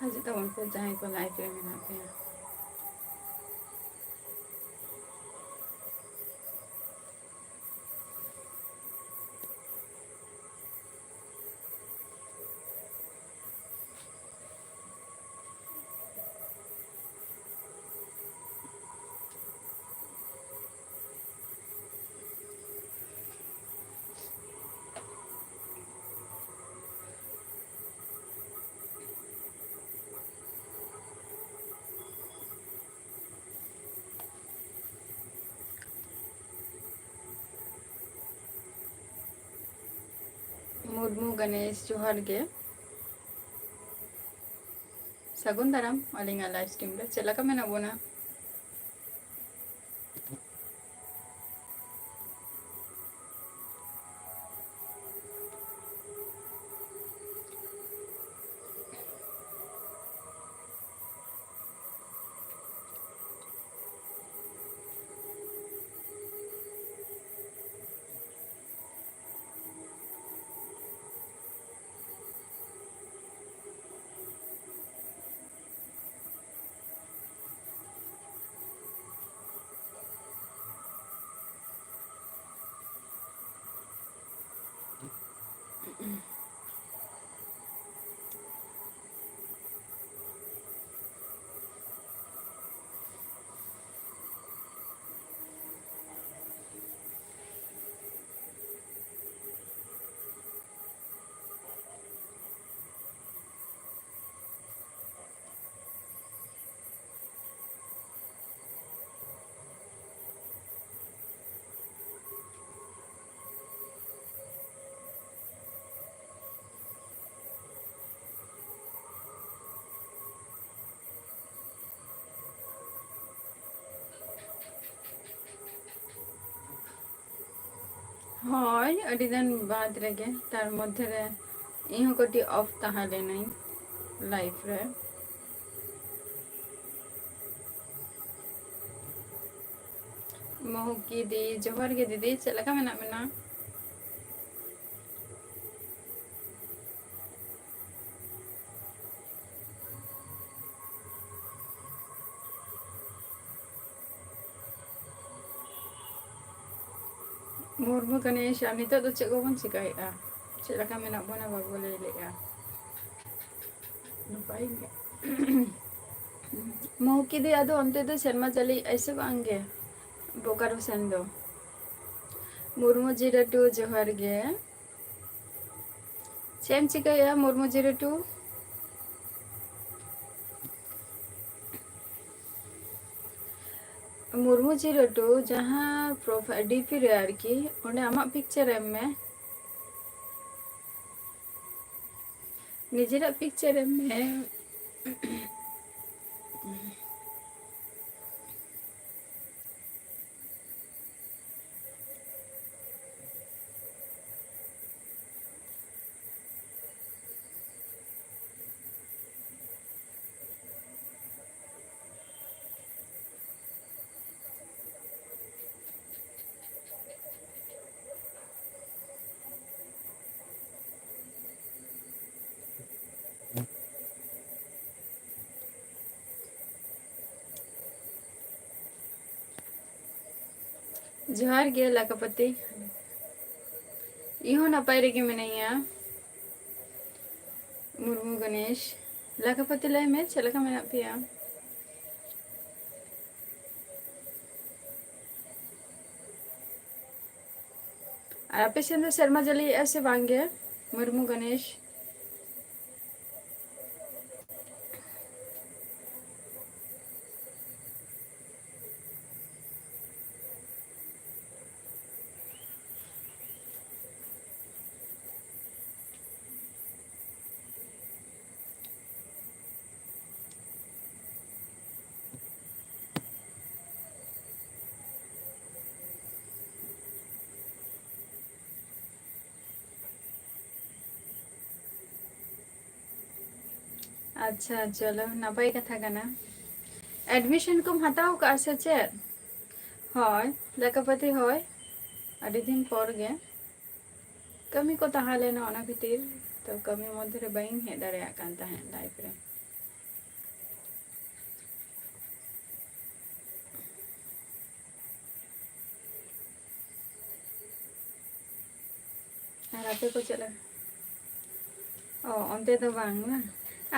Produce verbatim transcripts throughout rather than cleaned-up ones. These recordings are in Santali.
ᱦᱤᱡᱩᱜ ᱛᱟᱵᱚᱱ ᱯᱮ ᱡᱟᱦᱟᱸᱭ ᱠᱚ live ᱨᱮ ᱢᱮᱱᱟᱜ ᱯᱮᱭᱟ᱾ ᱢᱩᱨᱢᱩ ᱜᱚᱱᱮᱥ, ᱡᱚᱦᱟᱨ ᱜᱮ᱾ ᱥᱟᱹᱜᱩᱱ ᱫᱟᱨᱟᱢ ᱟᱹᱞᱤᱧᱟᱜ live stream ᱨᱮ᱾ ᱪᱮᱫ ᱞᱮᱠᱟ ᱢᱮᱱᱟᱜ ᱵᱚᱱᱟ? ᱦᱳᱭ, ᱟᱹᱰᱤ ᱫᱤᱱ ᱵᱟᱫᱽ ᱨᱮᱜᱮ, ᱛᱟᱨ ᱢᱚᱫᱽᱫᱷᱮ ᱨᱮ ᱤᱧ ᱦᱚᱸ ᱠᱟᱹᱴᱤᱡ off ᱛᱟᱦᱮᱸ ᱞᱮᱱᱟᱹᱧ live ᱨᱮ᱾ ᱢᱚᱦᱩᱠᱤ ᱫᱤ, ᱡᱚᱦᱟᱨ ᱜᱮ ᱫᱤᱫᱤ, ᱪᱮᱫ ᱞᱮᱠᱟ ᱢᱮᱱᱟᱜ ᱵᱮᱱᱟ? ᱢᱩᱨᱢᱩ ᱜᱟᱱᱮᱥ, ᱟᱨ ᱱᱤᱛᱚᱜ ᱫᱚ ᱪᱮᱫ ᱠᱚᱵᱚᱱ ᱪᱤᱠᱟᱹᱭᱮᱫᱼᱟ? ᱪᱮᱫ ᱞᱮᱠᱟ ᱢᱮᱱᱟᱜ ᱵᱚᱱᱟ ᱵᱟᱵᱚ ᱞᱟᱹᱭ ᱞᱮᱫᱼᱟ? ᱱᱟᱯᱟᱭ ᱜᱮ᱾ ᱢᱚᱦᱩᱠᱤ ᱫᱤ, ᱟᱫᱚ ᱚᱱᱛᱮ ᱫᱚ ᱥᱮᱨᱢᱟ ᱡᱟᱹᱲᱤ ᱮᱫᱟᱭ ᱥᱮ ᱵᱟᱝ ᱜᱮ? ᱵᱳᱠᱟᱨᱳ ᱥᱮᱱ ᱫᱚ᱾ ᱢᱩᱨᱢᱩ ᱡᱤᱨᱟᱹᱴᱩ, ᱡᱚᱦᱟᱨ ᱜᱮ᱾ ᱪᱮᱫ ᱮᱢ ᱪᱤᱠᱟᱹᱭᱮᱫᱼᱟ, ᱢᱩᱨᱢᱩ ᱡᱤᱨᱟᱹᱴᱩ? ᱢᱩᱨᱢᱩ ᱡᱤᱨᱟᱹᱴᱩ, ᱡᱟᱦᱟᱸ profile D P ᱨᱮ ᱟᱨᱠᱤ, ᱚᱸᱰᱮ ᱟᱢᱟᱜ picture ᱮᱢ ᱢᱮ᱾ ᱱᱤᱡᱮᱨᱟᱜ picture ᱮᱢ ᱢᱮ᱾ ᱡᱚᱦᱟᱨ ᱜᱮ ᱞᱟᱠᱟᱯᱟᱛᱤ᱾ ᱤᱧ ᱦᱚᱸ ᱱᱟᱯᱟᱭ ᱨᱮᱜᱮ ᱢᱮᱱᱟᱹᱧᱟ᱾ ᱢᱩᱨᱢᱩ ᱜᱚᱱᱮᱥ, ᱞᱟᱠᱟᱯᱟᱛᱤ ᱞᱟᱹᱭ ᱢᱮ, ᱪᱮᱫ ᱞᱮᱠᱟ ᱢᱮᱱᱟᱜ ᱯᱮᱭᱟ? ᱟᱨ ᱟᱯᱮ ᱥᱮᱱ ᱫᱚ ᱥᱮᱨᱢᱟ ᱡᱟᱹᱲᱤᱭᱮᱜᱼᱟ ᱥᱮ ᱵᱟᱝ ᱜᱮ, ᱢᱩᱨᱢᱩ ᱜᱚᱱᱮᱥ? ᱟᱪᱪᱷᱟ, ᱪᱚᱞᱚ, ᱱᱟᱯᱟᱭ ᱠᱟᱛᱷᱟ ᱠᱟᱱᱟ᱾ Admission ᱠᱚᱢ ᱦᱟᱛᱟᱣ ᱠᱟᱜᱼᱟ ᱥᱮ ᱪᱮᱫ? ᱦᱳᱭ, ᱞᱮᱠᱟᱯᱟᱹᱛᱤ, ᱦᱳᱭ, ᱟᱹᱰᱤ ᱫᱤᱱ ᱯᱚᱨ ᱜᱮ᱾ ᱠᱟᱹᱢᱤ ᱠᱚ ᱛᱟᱦᱮᱸ ᱞᱮᱱᱟ, ᱚᱱᱟ ᱠᱷᱟᱹᱛᱤᱨ ᱛᱚ ᱠᱟᱹᱢᱤ ᱢᱚᱫᱽᱫᱷᱮ ᱨᱮ ᱵᱟᱹᱧ ᱦᱮᱡ ᱫᱟᱲᱮᱭᱟᱜ ᱠᱟᱱ ᱛᱟᱦᱮᱸᱫ live ᱨᱮ᱾ ᱟᱨ ᱟᱯᱮ ᱠᱚ ᱪᱮᱫ ᱞᱮᱠᱟ? ᱚ, ᱚᱱᱛᱮ ᱫᱚ ᱵᱟᱝ, ᱵᱟᱝ᱾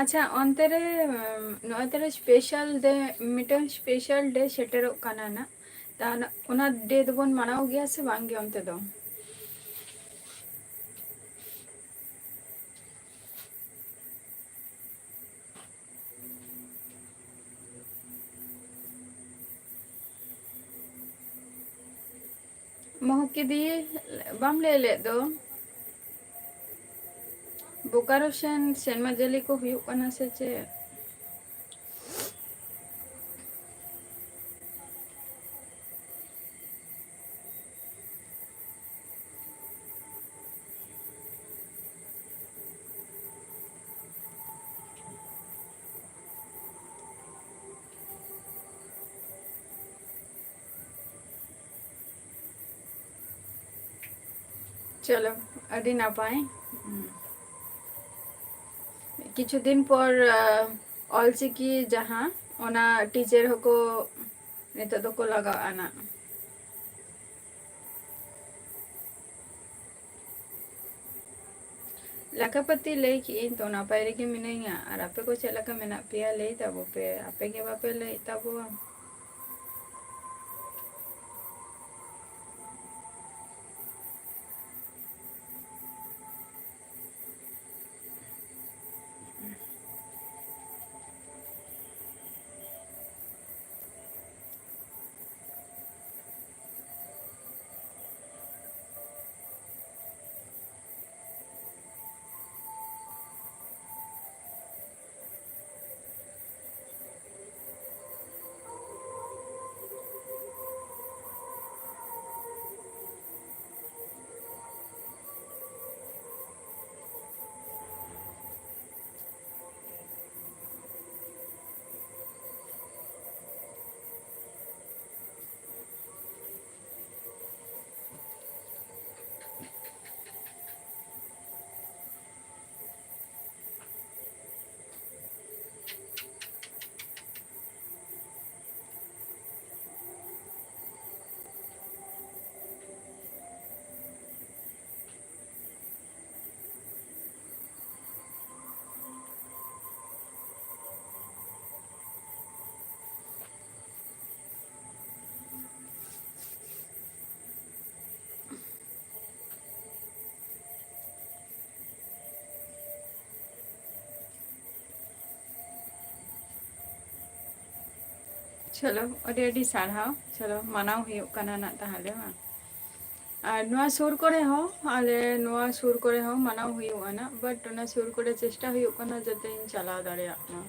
ᱟᱪᱪᱷᱟ, ᱚᱱᱛᱮ ᱨᱮ, ᱩᱢ, ᱱᱚᱜᱼᱚᱭ ᱛᱚᱨᱟ special day, ᱢᱤᱫᱴᱟᱝ special day ᱥᱮᱴᱮᱨᱚᱜ ᱠᱟᱱᱟ ᱱᱟᱜ᱾ ᱛᱟ-, ᱚᱱᱟ day ᱫᱚᱵᱚᱱ ᱢᱟᱱᱟᱣ ᱜᱮᱭᱟ ᱥᱮ ᱵᱟᱝ ᱜᱮ ᱚᱱᱛᱮ ᱫᱚ? ᱢᱚᱦᱚᱠᱤᱫᱤ, ᱵᱟᱢ ᱞᱟᱹᱭ ᱞᱮᱫ ᱫᱚ? ᱵᱳᱠᱟᱨᱳ ᱥᱮᱱ ᱥᱮᱨᱢᱟ ᱡᱟᱹᱞᱤ ᱠᱚ ᱦᱩᱭᱩᱜ ᱠᱟᱱᱟ ᱥᱮ ᱪᱮᱫ? ᱪᱚᱞᱚ, ᱟᱹᱰᱤ ᱱᱟᱯᱟᱭ᱾ ᱦᱩᱸ᱾ ᱠᱤᱪᱷᱩ ᱫᱤᱱ ᱯᱚᱨ, ᱟᱸ, ᱚᱞᱪᱤᱠᱤ ᱡᱟᱦᱟᱸ, ᱚᱱᱟ teacher ᱦᱚᱸᱠᱚ ᱱᱤᱛᱚᱜ ᱫᱚᱠᱚ ᱞᱟᱜᱟᱜᱼᱟ ᱱᱟᱜ᱾ ᱞᱮᱠᱷᱟᱯᱟᱹᱛᱤ ᱞᱟᱹᱭ ᱠᱮᱜᱼᱟᱹᱧ ᱛᱚ, ᱱᱟᱯᱟᱭ ᱨᱮᱜᱮ ᱢᱤᱱᱟᱹᱧᱟ᱾ ᱟᱨ ᱟᱯᱮ ᱠᱚ ᱪᱮᱫ ᱞᱮᱠᱟ ᱢᱮᱱᱟᱜ ᱯᱮᱭᱟ? ᱞᱟᱹᱭ ᱛᱟᱵᱚ ᱯᱮ, ᱟᱯᱮ ᱜᱮ ᱵᱟᱯᱮ ᱞᱟᱹᱭᱮᱫ ᱛᱟᱵᱚᱣᱟ᱾ ᱪᱚᱞᱚ, ᱟᱹᱰᱤ ᱟᱹᱰᱤ ᱥᱟᱨᱦᱟᱣ᱾ ᱪᱚᱞᱚ, ᱢᱟᱱᱟᱣ ᱦᱩᱭᱩᱜ ᱠᱟᱱᱟ ᱱᱟᱜ ᱛᱟᱦᱚᱞᱮ, ᱵᱟᱝ? ᱟᱨ ᱱᱚᱣᱟ ᱥᱩᱨ ᱠᱚᱨᱮ ᱦᱚᱸ, ᱟᱞᱮ ᱱᱚᱣᱟ ᱥᱩᱨ ᱠᱚᱨᱮ ᱦᱚᱸ ᱢᱟᱱᱟᱣ ᱦᱩᱭᱩᱜᱼᱟ ᱱᱟᱜ, but ᱚᱱᱟ ᱥᱩᱨ ᱠᱚᱨᱮ ᱪᱮᱥᱴᱟ ᱦᱩᱭᱩᱜ ᱠᱟᱱᱟ ᱡᱟᱛᱮᱧ ᱪᱟᱞᱟᱣ ᱫᱟᱲᱮᱭᱟᱜ ᱢᱟ᱾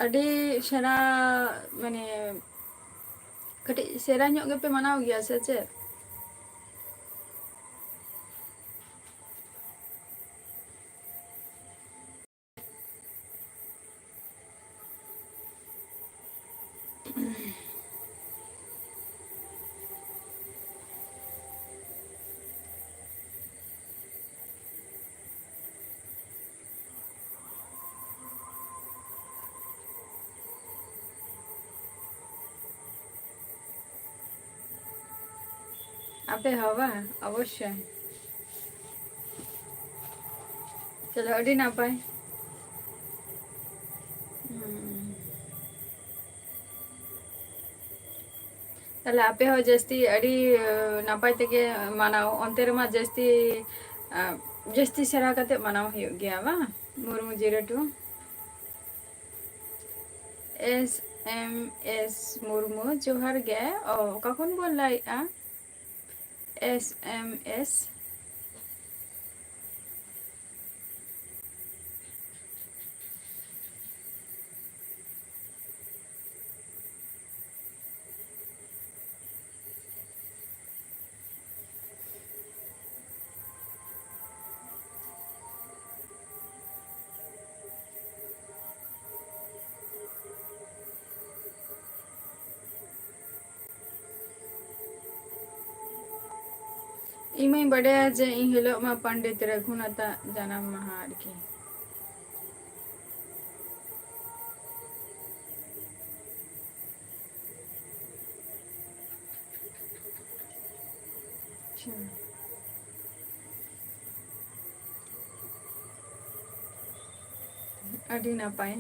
ᱟᱹᱰᱤ ᱥᱮᱬᱟ, ᱢᱟᱱᱮ, ᱠᱟᱹᱴᱤᱡ ᱥᱮᱬᱟ ᱧᱚᱜ ᱜᱮᱯᱮ ᱢᱟᱱᱟᱣ ᱜᱮᱭᱟ ᱥᱮ ᱪᱮᱫ? ᱟᱯᱮ ᱦᱚᱸ ᱵᱟᱝ? ᱚᱵᱚᱥᱥᱳᱭ᱾ ᱪᱚᱞᱚ, ᱟᱹᱰᱤ ᱱᱟᱯᱟᱭ᱾ ᱦᱩᱸ᱾ ᱛᱟᱦᱞᱮ ᱟᱯᱮ ᱦᱚᱸ ᱡᱟᱹᱥᱛᱤ ᱟᱹᱰᱤ, ᱟᱹ, ᱱᱟᱯᱟᱭ ᱛᱮᱜᱮ ᱢᱟᱱᱟᱣ, ᱚᱱᱛᱮ ᱨᱮᱢᱟ ᱡᱟᱹᱥᱛᱤ, ᱟᱹ, ᱡᱟᱹᱥᱛᱤ ᱥᱮᱬᱟ ᱠᱟᱛᱮ ᱢᱟᱱᱟᱣ ᱦᱩᱭᱩᱜ ᱜᱮᱭᱟ ᱵᱟᱝ? Murmu ᱡᱤᱨᱟᱹᱴᱩ᱾ S M S Murmu, ᱡᱚᱦᱟᱨ ᱜᱮ᱾ ᱚ, ᱚᱠᱟ ᱠᱷᱚᱱ ᱵᱚᱱ ᱞᱟᱹᱭᱮᱫᱼᱟ? S M S᱾ ᱤᱧ ᱢᱟᱧ ᱵᱟᱰᱟᱭᱟ ᱡᱮ ᱤᱧ ᱦᱤᱞᱳᱜ ᱢᱟ ᱯᱚᱱᱰᱤᱛ ᱨᱟᱹᱜᱷᱩᱱᱟᱛᱷᱟᱜ ᱡᱟᱱᱟᱢ ᱢᱟᱦᱟ ᱟᱨᱠᱤ᱾ ᱟᱪᱪᱷᱟ᱾ ᱟᱹᱰᱤ ᱱᱟᱯᱟᱭ᱾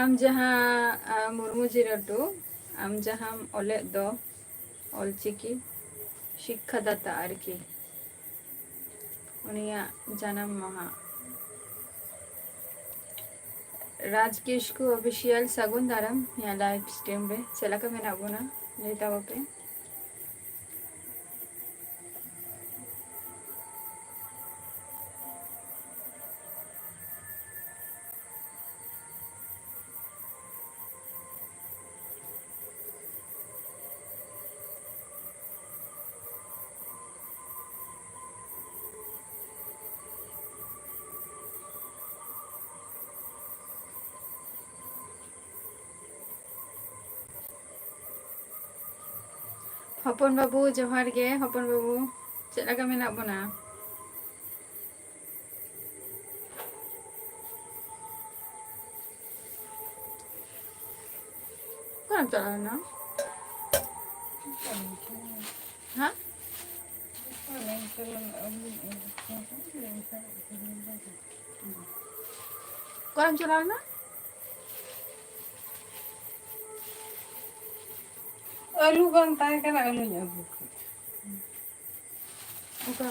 ᱟᱢ ᱡᱟᱦᱟᱸ, ᱟ, ᱢᱩᱨᱢᱩ ᱡᱤᱨᱟᱹᱴᱩ, ᱟᱢ ᱡᱟᱦᱟᱸᱢ ᱚᱞᱮᱫ ᱫᱚ ᱚᱞᱪᱤᱠᱤ ᱥᱤᱠᱠᱷᱟᱫᱟᱛᱟ ᱟᱨᱠᱤ, ᱩᱱᱤᱭᱟᱜ ᱡᱟᱱᱟᱢ ᱢᱟᱦᱟ᱾ ᱨᱟᱡᱽ ᱠᱤᱥᱠᱩ ᱚᱯᱷᱤᱥᱤᱭᱟᱞ, ᱥᱟᱹᱜᱩᱱ ᱫᱟᱨᱟᱢ ᱱᱤᱭᱟᱹ ᱞᱟᱭᱤᱵᱷ ᱥᱴᱨᱤᱢ ᱨᱮ᱾ ᱪᱮᱫ ᱞᱮᱠᱟ ᱢᱮᱱᱟᱜ ᱵᱚᱱᱟ ᱞᱟᱹᱭ ᱛᱟᱵᱚ ᱯᱮ᱾ ᱦᱚᱯᱚᱱ ᱵᱟᱹᱵᱩ, ᱡᱚᱦᱟᱨ ᱜᱮ᱾ ᱦᱚᱯᱚᱱ ᱵᱟᱹᱵᱩ, ᱪᱮᱫ ᱞᱮᱠᱟ ᱢᱮᱱᱟᱜ ᱵᱚᱱᱟ? ᱚᱠᱟᱨᱮᱢ ᱪᱟᱞᱟᱣ ᱞᱮᱱᱟ? ᱦᱮᱸ? ᱚᱠᱟᱨᱮᱢ ᱪᱟᱞᱟᱣ ᱞᱮᱱᱟ? ᱟᱹᱞᱩ ᱵᱟᱝ ᱛᱟᱦᱮᱸ ᱠᱟᱱᱟ, ᱟᱹᱞᱩᱧ ᱟᱹᱜᱩ ᱠᱮᱫᱟ᱾ ᱚᱠᱟ?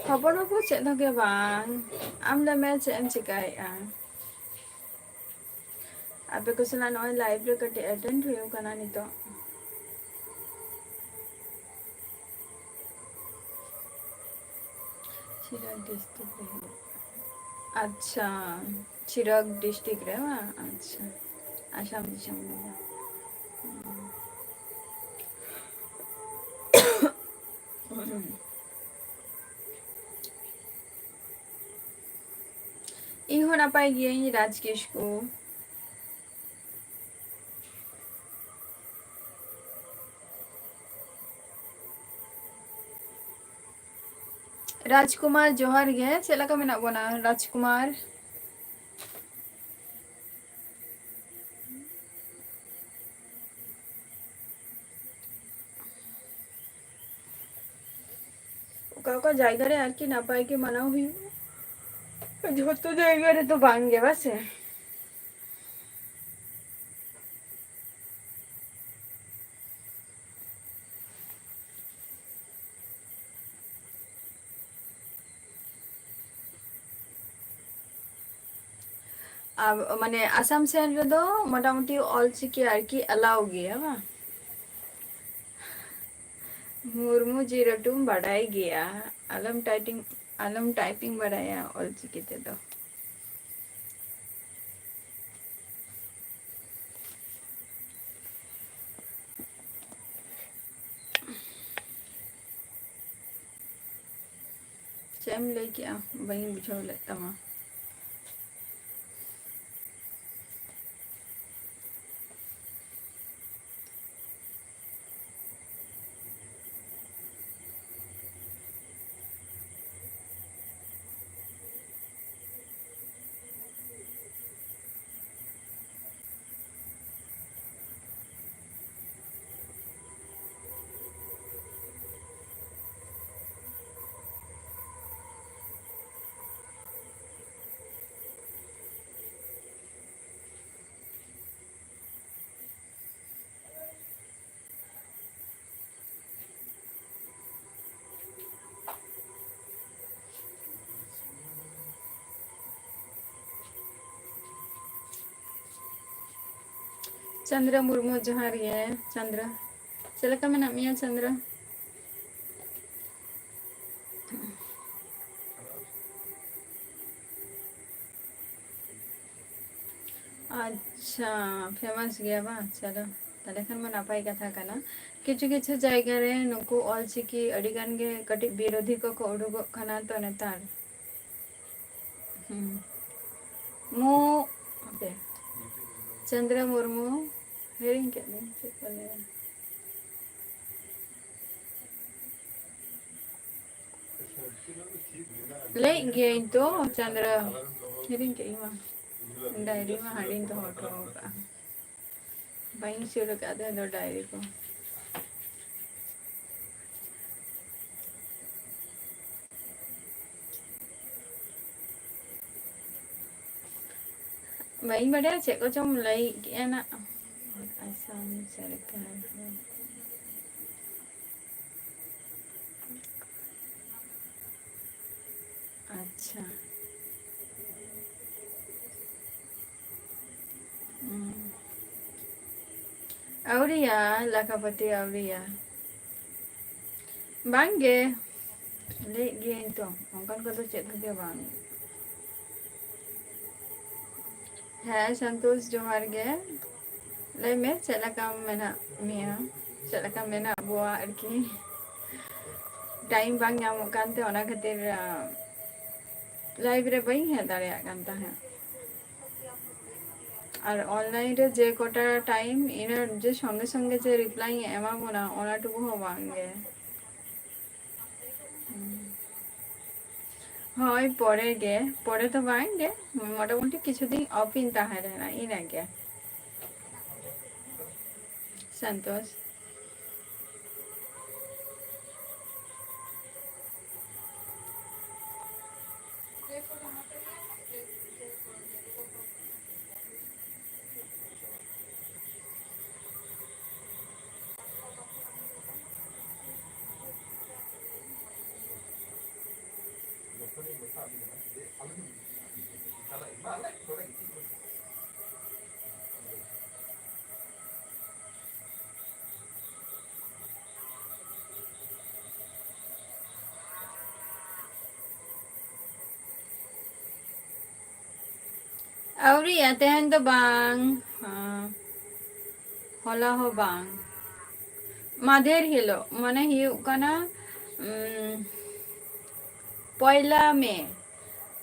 ᱦᱚᱯᱚᱱ ᱵᱟᱹᱵᱩ, ᱪᱮᱫ ᱦᱚᱸ ᱜᱮ ᱵᱟᱝ᱾ ᱟᱢ ᱞᱟᱹᱭ ᱢᱮ, ᱪᱮᱫ ᱮᱢ ᱪᱮᱠᱟᱭᱮᱫᱼᱟ? ᱟᱯᱮ ᱠᱚ ᱥᱟᱞᱟᱜ ᱱᱚᱜᱼᱚᱭ ᱞᱟᱭᱤᱵᱷ ᱨᱮ ᱠᱟᱹᱴᱤᱡ ᱮᱴᱮᱱᱰ ᱦᱩᱭᱩᱜ ᱠᱟᱱᱟ ᱱᱤᱛᱚᱜ᱾ ᱥᱤᱨᱟᱹ ᱰᱤᱥᱴᱨᱤᱠᱴ ᱨᱮ ᱦᱩᱭᱩᱜ ᱠᱟᱱᱟ᱾ ᱟᱪᱪᱷᱟ, ᱥᱤᱨᱟᱹ ᱰᱤᱥᱴᱨᱤᱠᱴ ᱨᱮ ᱵᱟᱝ? ᱟᱪᱪᱷᱟ, ᱟᱥᱟᱢ ᱫᱤᱥᱚᱢ ᱨᱮ᱾ ᱤᱧ ᱦᱚᱸ ᱱᱟᱯᱟᱭ ᱜᱤᱭᱟᱹᱧ, ᱨᱟᱡᱽ ᱠᱤᱥᱠᱩ᱾ ᱨᱟᱡᱽᱠᱩᱢᱟᱨ, ᱡᱚᱦᱟᱨ ᱜᱮ᱾ ᱪᱮᱫ ᱞᱮᱠᱟ ᱢᱮᱱᱟᱜ ᱵᱚᱱᱟ, ᱨᱟᱡᱽᱠᱩᱢᱟᱨ? ᱚᱠᱟ ᱚᱠᱟ ᱡᱟᱭᱜᱟ ᱨᱮ ᱟᱨᱠᱤ ᱱᱟᱯᱟᱭ ᱜᱮ ᱢᱟᱱᱟᱣ ᱦᱩᱭᱩᱜᱼᱟ, ᱡᱷᱚᱛᱚ ᱡᱟᱭᱜᱟ ᱨᱮᱫᱚ ᱵᱟᱝ ᱜᱮ, ᱵᱟᱥᱮ? ᱟᱨ ᱢᱟᱱᱮ ᱟᱥᱟᱢ ᱥᱮᱱ ᱨᱮᱫᱚ ᱢᱚᱴᱟᱢᱩᱴᱤ ᱚᱞᱪᱤᱠᱤ ᱟᱨᱠᱤ ᱟᱞᱟᱣ ᱜᱮᱭᱟ, ᱵᱟᱝ? ᱢᱩᱨᱢᱩ ᱡᱤ ᱨᱟᱹᱴᱩᱢ ᱵᱟᱰᱟᱭ ᱜᱮᱭᱟ, ᱟᱞᱚᱢ ᱴᱟᱭᱯᱤᱝ, ᱟᱞᱚᱢ ᱴᱟᱭᱯᱤᱝ ᱵᱟᱰᱟᱭᱟ ᱚᱞᱪᱤᱠᱤ ᱛᱮᱫᱚ᱾ ᱪᱮᱫ ᱮᱢ ᱞᱟᱹᱭ ᱠᱮᱜᱼᱟ? ᱵᱟᱹᱧ ᱵᱩᱡᱷᱟᱹᱣ ᱞᱮᱫ ᱛᱟᱢᱟ᱾ ᱪᱚᱱᱫᱨᱚ ᱢᱩᱨᱢᱩ, ᱡᱚᱦᱟᱨ ᱜᱮ᱾ ᱪᱚᱱᱫᱨᱚ, ᱪᱮᱫ ᱞᱮᱠᱟ ᱢᱮᱱᱟᱜ ᱢᱮᱭᱟ ᱪᱚᱱᱫᱨᱚ? ᱟᱪᱪᱷᱟ, famous ᱜᱮᱭᱟ ᱵᱟᱝ? ᱪᱚᱞᱚ, ᱛᱟᱦᱞᱮ ᱠᱷᱟᱱ ᱢᱟ ᱱᱟᱯᱟᱭ ᱠᱟᱛᱷᱟ ᱠᱟᱱᱟ᱾ ᱠᱤᱪᱷᱩ ᱠᱤᱪᱷᱩ ᱡᱟᱭᱜᱟ ᱨᱮ ᱱᱩᱠᱩ ᱚᱞᱪᱤᱠᱤ ᱟᱹᱰᱤ ᱜᱟᱱ ᱜᱮ ᱠᱟᱹᱴᱤᱡ ᱵᱤᱨᱳᱫᱷᱤ ᱠᱚᱠᱚ ᱩᱰᱩᱠᱚᱜ ᱠᱟᱱᱟ ᱛᱚ ᱱᱮᱛᱟᱨ᱾ ᱦᱩᱸ᱾ ᱢᱩ-, ᱦᱟᱯᱮ᱾ ᱪᱚᱱᱫᱨᱚ ᱢᱩᱨᱢᱩ, ᱦᱤᱲᱤᱧ ᱠᱮᱫ ᱫᱚᱧ, ᱪᱮᱫ ᱠᱚ ᱞᱟᱹᱭᱟ? ᱞᱟᱹᱭᱮᱫ ᱜᱤᱭᱟᱹᱧ ᱛᱚ, ᱪᱚᱱᱫᱨᱚ᱾ ᱦᱤᱲᱤᱧ ᱠᱮᱫ ᱤᱧ ᱢᱟ᱾ ᱰᱟᱭᱨᱤ ᱢᱟ ᱦᱟᱸᱰᱮᱧ ᱫᱚᱦᱚ ᱦᱚᱴᱚ ᱟᱠᱟᱫᱼᱟ᱾ ᱵᱟᱹᱧ ᱥᱩᱨ ᱟᱠᱟᱫ ᱛᱟᱦᱮᱸ ᱫᱚ ᱰᱟᱭᱨᱤ ᱠᱚ᱾ ᱵᱟᱹᱧ ᱵᱟᱰᱟᱭᱟ ᱪᱮᱫ ᱠᱚᱪᱚᱢ ᱞᱟᱹᱭ ᱠᱮᱜᱼᱟ ᱱᱟᱜ᱾ ᱟᱥᱟᱢ ᱥᱚᱨᱠᱟᱨ᱾ ᱟᱪᱪᱷᱟ᱾ ᱦᱩᱸ᱾ ᱟᱹᱣᱨᱤᱭᱟ, ᱞᱟᱠᱷᱟᱯᱟᱹᱛᱤ ᱟᱹᱣᱨᱤᱭᱟ᱾ ᱵᱟᱝᱜᱮ, ᱞᱟᱹᱭᱮᱫ ᱜᱤᱭᱟᱹᱧ ᱛᱚ, ᱚᱱᱠᱟᱱ ᱠᱚᱫᱚ ᱪᱮᱫ ᱦᱚᱸᱜᱮ ᱵᱟᱝ᱾ ᱦᱮᱸ ᱥᱚᱱᱛᱳᱥ, ᱡᱚᱦᱟᱨ ᱜᱮ᱾ ᱞᱟᱹᱭ ᱢᱮ, ᱪᱮᱫ ᱞᱮᱠᱟ ᱢᱮᱱᱟᱜ ᱢᱮᱭᱟ? ᱪᱮᱫ ᱞᱮᱠᱟ ᱢᱮᱱᱟᱜ ᱵᱚᱣᱟ ᱟᱨᱠᱤ? ᱴᱟᱭᱤᱢ ᱵᱟᱝ ᱧᱟᱢᱚᱜ ᱠᱟᱱᱛᱮ ᱚᱱᱟ ᱠᱷᱟᱹᱛᱤᱨ, ᱟᱸ, ᱞᱟᱭᱤᱵᱷ ᱨᱮ ᱵᱟᱹᱧ ᱦᱮᱡ ᱫᱟᱲᱮᱭᱟᱜ ᱠᱟᱱ ᱛᱟᱦᱮᱸᱫ᱾ ᱟᱨ ᱚᱱᱞᱟᱭᱤᱱ ᱨᱮ ᱡᱮ ᱠᱚᱴᱟ ᱴᱟᱭᱤᱢ, ᱤᱱᱟᱹ ᱡᱮ ᱥᱚᱸᱜᱮ ᱥᱚᱸᱜᱮ ᱡᱮ ᱨᱤᱯᱞᱟᱭ ᱤᱧ ᱮᱢᱟ ᱵᱚᱱᱟ, ᱚᱱᱟ ᱴᱩᱠᱩ ᱦᱚᱸ ᱵᱟᱝ ᱜᱮ᱾ ᱦᱳᱭ, ᱯᱚᱨᱮ ᱜᱮ, ᱯᱚᱨᱮ ᱫᱚ ᱵᱟᱝ ᱜᱮ, ᱢᱚᱴᱟᱢᱩᱴᱤ ᱠᱤᱪᱷᱩ ᱫᱤᱱ ᱚᱯᱷ ᱤᱧ ᱛᱟᱦᱮᱸ ᱞᱮᱱᱟ, ᱤᱱᱟᱹᱜᱮ᱾ ᱥᱚᱱᱛᱳᱥ᱾ ᱟᱹᱣᱨᱤᱭᱟ, ᱛᱮᱦᱮᱧ ᱫᱚ ᱵᱟᱝ᱾ ᱦᱮᱸ᱾ ᱦᱚᱞᱟ ᱦᱚᱸ ᱵᱟᱝ᱾ ᱢᱟᱫᱷᱮᱨ ᱦᱤᱞᱳᱜ, ᱢᱟᱱᱮ ᱦᱩᱭᱩᱜ ᱠᱟᱱᱟ, ᱩᱢ, ᱯᱚᱭᱞᱟ ᱢᱮ᱾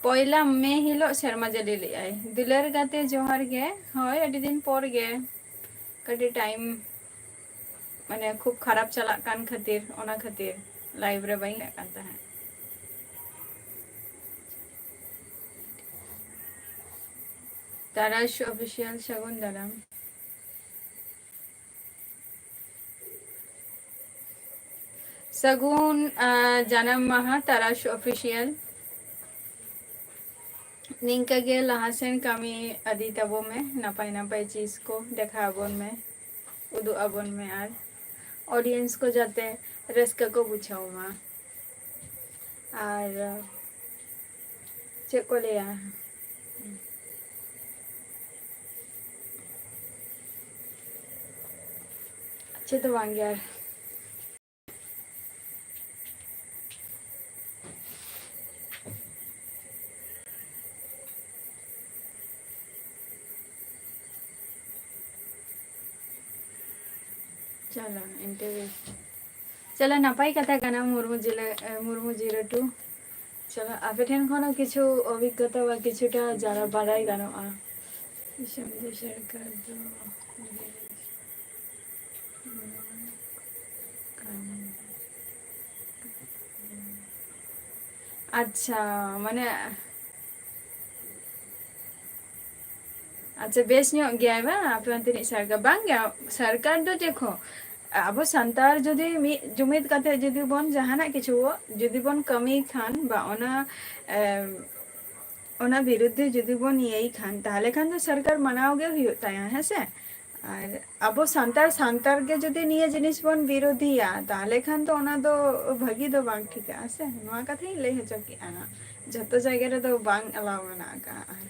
ᱯᱚᱭᱞᱟ ᱢᱮ ᱦᱤᱞᱳᱜ ᱥᱮᱨᱢᱟ ᱡᱟᱹᱲᱤ ᱞᱮᱜᱼᱟᱭ᱾ ᱫᱩᱞᱟᱹᱲ ᱜᱟᱛᱮ, ᱡᱚᱦᱟᱨ ᱜᱮ᱾ ᱦᱳᱭ, ᱟᱹᱰᱤ ᱫᱤᱱ ᱯᱚᱨ ᱜᱮ᱾ ᱠᱟᱹᱴᱤᱡ ᱴᱟᱭᱤᱢ, ᱢᱟᱱᱮ, ᱠᱷᱩᱵ ᱠᱷᱟᱨᱟᱯ ᱪᱟᱞᱟᱜ ᱠᱟᱱ ᱠᱷᱟᱹᱛᱤᱨ, ᱚᱱᱟ ᱠᱷᱟᱹᱛᱤᱨ ᱞᱟᱭᱤᱵᱷ ᱨᱮ ᱵᱟᱹᱧ ᱦᱮᱡ ᱠᱟᱱ ᱛᱟᱦᱮᱸᱫ᱾ ᱛᱟᱨᱟᱥ ᱚᱯᱷᱤᱥᱤᱭᱟᱞ, ᱥᱟᱹᱜᱩᱱ ᱫᱟᱨᱟᱢ᱾ ᱥᱟᱹᱜᱩᱱ, ᱟᱸ, ᱡᱟᱱᱟᱢ ᱢᱟᱦᱟ, ᱛᱟᱨᱟᱥ ᱚᱯᱷᱤᱥᱤᱭᱟᱞ᱾ ᱱᱤᱝᱠᱟᱹ ᱜᱮ ᱞᱟᱦᱟ ᱥᱮᱱ ᱠᱟᱹᱢᱤ ᱤᱫᱤ ᱛᱟᱵᱚ ᱢᱮ, ᱱᱟᱯᱟᱭ ᱱᱟᱯᱟᱭ ᱪᱤᱡᱽ ᱠᱚ ᱫᱮᱠᱷᱟᱣ ᱟᱵᱚᱱ ᱢᱮ, ᱩᱫᱩᱜ ᱟᱵᱚᱱ ᱢᱮ, ᱟᱨ audience ᱠᱚ ᱡᱟᱛᱮ ᱨᱟᱹᱥᱠᱟᱹ ᱠᱚ ᱵᱩᱡᱷᱟᱹᱣ ᱢᱟ᱾ ᱟᱨ ᱪᱮᱫ ᱠᱚ ᱞᱟᱹᱭᱟ, ᱪᱮᱫ ᱫᱚ ᱵᱟᱝ ᱜᱮ ᱟᱨ᱾ ᱪᱚᱞᱚ, interview᱾ ᱪᱚᱞᱚ, ᱱᱟᱯᱟᱭ ᱠᱟᱛᱷᱟ ᱠᱟᱱᱟ, ᱢᱩᱨᱢᱩ ᱡᱤᱞᱟᱹ, ᱮ, ᱢᱩᱨᱢᱩ ᱡᱤᱨᱟᱹ ᱴᱩ᱾ ᱪᱚᱞᱚ, ᱟᱯᱮ ᱴᱷᱮᱱ ᱠᱷᱚᱱ ᱦᱚᱸ ᱠᱤᱪᱷᱩ ᱚᱵᱷᱤᱜᱽᱜᱚᱛᱟ ᱵᱟ ᱠᱤᱪᱷᱩᱴᱟ ᱡᱟᱨᱟ ᱵᱟᱰᱟᱭ ᱜᱟᱱᱚᱜᱼᱟ᱾ ᱫᱤᱥᱚᱢ ᱫᱤᱥᱚᱢ ᱥᱚᱨᱠᱟᱨ ᱫᱚ ᱟᱪᱪᱷᱟ, ᱢᱟᱱᱮ, ᱟᱪᱪᱷᱟ, ᱵᱮᱥ ᱧᱚᱜ ᱜᱮᱭᱟᱭ ᱵᱟᱝ ᱟᱯᱮ ᱚᱱᱛᱮᱱᱤᱡ ᱥᱚᱨᱠᱟᱨ? ᱵᱟᱝ ᱜᱮ, ᱥᱚᱨᱠᱟᱨ ᱫᱚ ᱪᱮᱫ ᱠᱚ, ᱟᱵᱚ ᱥᱟᱱᱛᱟᱲ ᱡᱩᱫᱤ ᱢᱤᱫ ᱡᱩᱢᱤᱫ ᱠᱟᱛᱮ ᱡᱩᱫᱤ ᱵᱚᱱ ᱡᱟᱦᱟᱱᱟᱜ ᱠᱤᱪᱷᱩ ᱡᱩᱫᱤ ᱵᱚᱱ ᱠᱟᱹᱢᱤ ᱠᱷᱟᱱ ᱵᱟ ᱚᱱᱟ, ᱮᱢ, ᱚᱱᱟ ᱵᱤᱨᱩᱫᱽᱫᱷᱮ ᱡᱩᱫᱤ ᱵᱚᱱ ᱤᱭᱟᱹᱭ ᱠᱷᱟᱱ, ᱛᱟᱦᱚᱞᱮ ᱠᱷᱟᱱ ᱫᱚ ᱥᱚᱨᱠᱟᱨ ᱢᱟᱱᱟᱣ ᱜᱮ ᱦᱩᱭᱩᱜ ᱛᱟᱭᱟ, ᱦᱮᱸ ᱥᱮ? ᱟᱨ ᱟᱵᱚ ᱥᱟᱱᱛᱟᱲ, ᱥᱟᱱᱛᱟᱲ ᱜᱮ ᱡᱩᱫᱤ ᱱᱤᱭᱟᱹ ᱡᱤᱱᱤᱥ ᱵᱚᱱ ᱵᱤᱨᱳᱫᱷᱤᱭᱟ, ᱛᱟᱦᱚᱞᱮ ᱠᱷᱟᱱ ᱫᱚ ᱚᱱᱟ ᱫᱚ ᱵᱷᱟᱹᱜᱤ ᱫᱚ ᱵᱟᱝ ᱴᱷᱤᱠᱟᱜᱼᱟ ᱥᱮ? ᱱᱚᱣᱟ ᱠᱟᱛᱷᱟᱧ ᱞᱟᱹᱭ ᱦᱚᱪᱚ ᱠᱮᱜᱼᱟ ᱦᱟᱸᱜ᱾ ᱡᱷᱚᱛᱚ ᱡᱟᱭᱜᱟ ᱨᱮᱫᱚ ᱵᱟᱝ allow ᱢᱮᱱᱟᱜ ᱟᱠᱟᱜᱼᱟ᱾ ᱟᱨ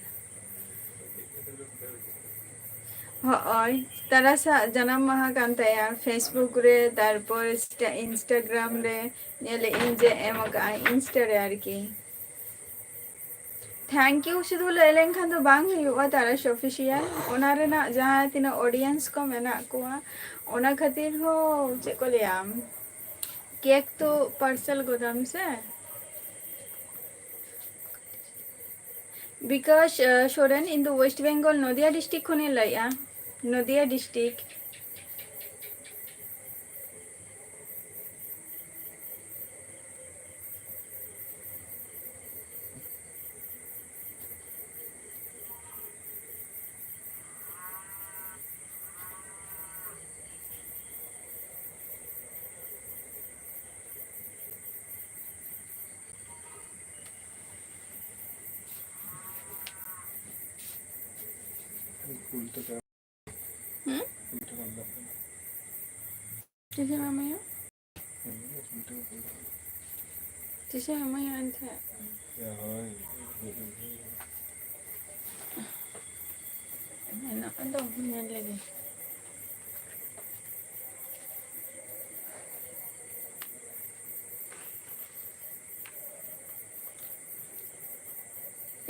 ᱦᱚᱸᱜᱼᱚᱭ ᱛᱟᱨᱟᱥᱟᱜ ᱡᱟᱱᱟᱢ ᱢᱟᱦᱟ ᱠᱟᱱ ᱛᱟᱭᱟ, Facebook ᱨᱮ, ᱛᱟᱨᱯᱚᱨ Insta-, Instagram ᱨᱮ ᱧᱮᱞᱮᱫ ᱟᱹᱧ ᱡᱮ ᱮᱢ ᱟᱠᱟᱜᱼᱟᱭ, Insta ᱨᱮ ᱟᱨᱠᱤ᱾ Thank you ᱥᱩᱫᱷᱩ ᱞᱟᱹᱭ ᱞᱮᱱᱠᱷᱟᱱ ᱫᱚ ᱵᱟᱝ ᱦᱩᱭᱩᱜᱼᱟ, ᱛᱟᱨᱟᱥ Official᱾ ᱚᱱᱟ ᱨᱮᱱᱟᱜ ᱡᱟᱦᱟᱸ ᱛᱤᱱᱟᱹᱜ audience ᱠᱚ ᱢᱮᱱᱟᱜ ᱠᱚᱣᱟ, ᱚᱱᱟ ᱠᱷᱟᱹᱛᱤᱨ ᱦᱚᱸ ᱪᱮᱫ ᱠᱚ ᱞᱟᱹᱭᱟ, cake ᱛᱚ parcel ᱜᱚᱫᱟᱢ ᱥᱮ᱾ ᱵᱤᱠᱟᱥ, ᱟᱸ, ᱥᱚᱨᱮᱱ, ᱤᱧ ᱫᱚ West Bengal, ᱱᱚᱫᱤᱭᱟ district ᱠᱷᱚᱱᱤᱧ ᱞᱟᱹᱭᱮᱫᱼᱟ᱾ ᱱᱚᱫᱤᱭᱟ district᱾ ᱦᱩᱸ? ᱛᱤᱥᱮᱢ ᱮᱢᱟᱭᱟ? ᱛᱤᱥᱮᱢ ᱮᱢᱟᱭᱟ ᱮᱱᱛᱮ? ᱢᱮᱱᱟᱜ ᱫᱚ, ᱧᱮᱞ ᱞᱮᱜᱮ᱾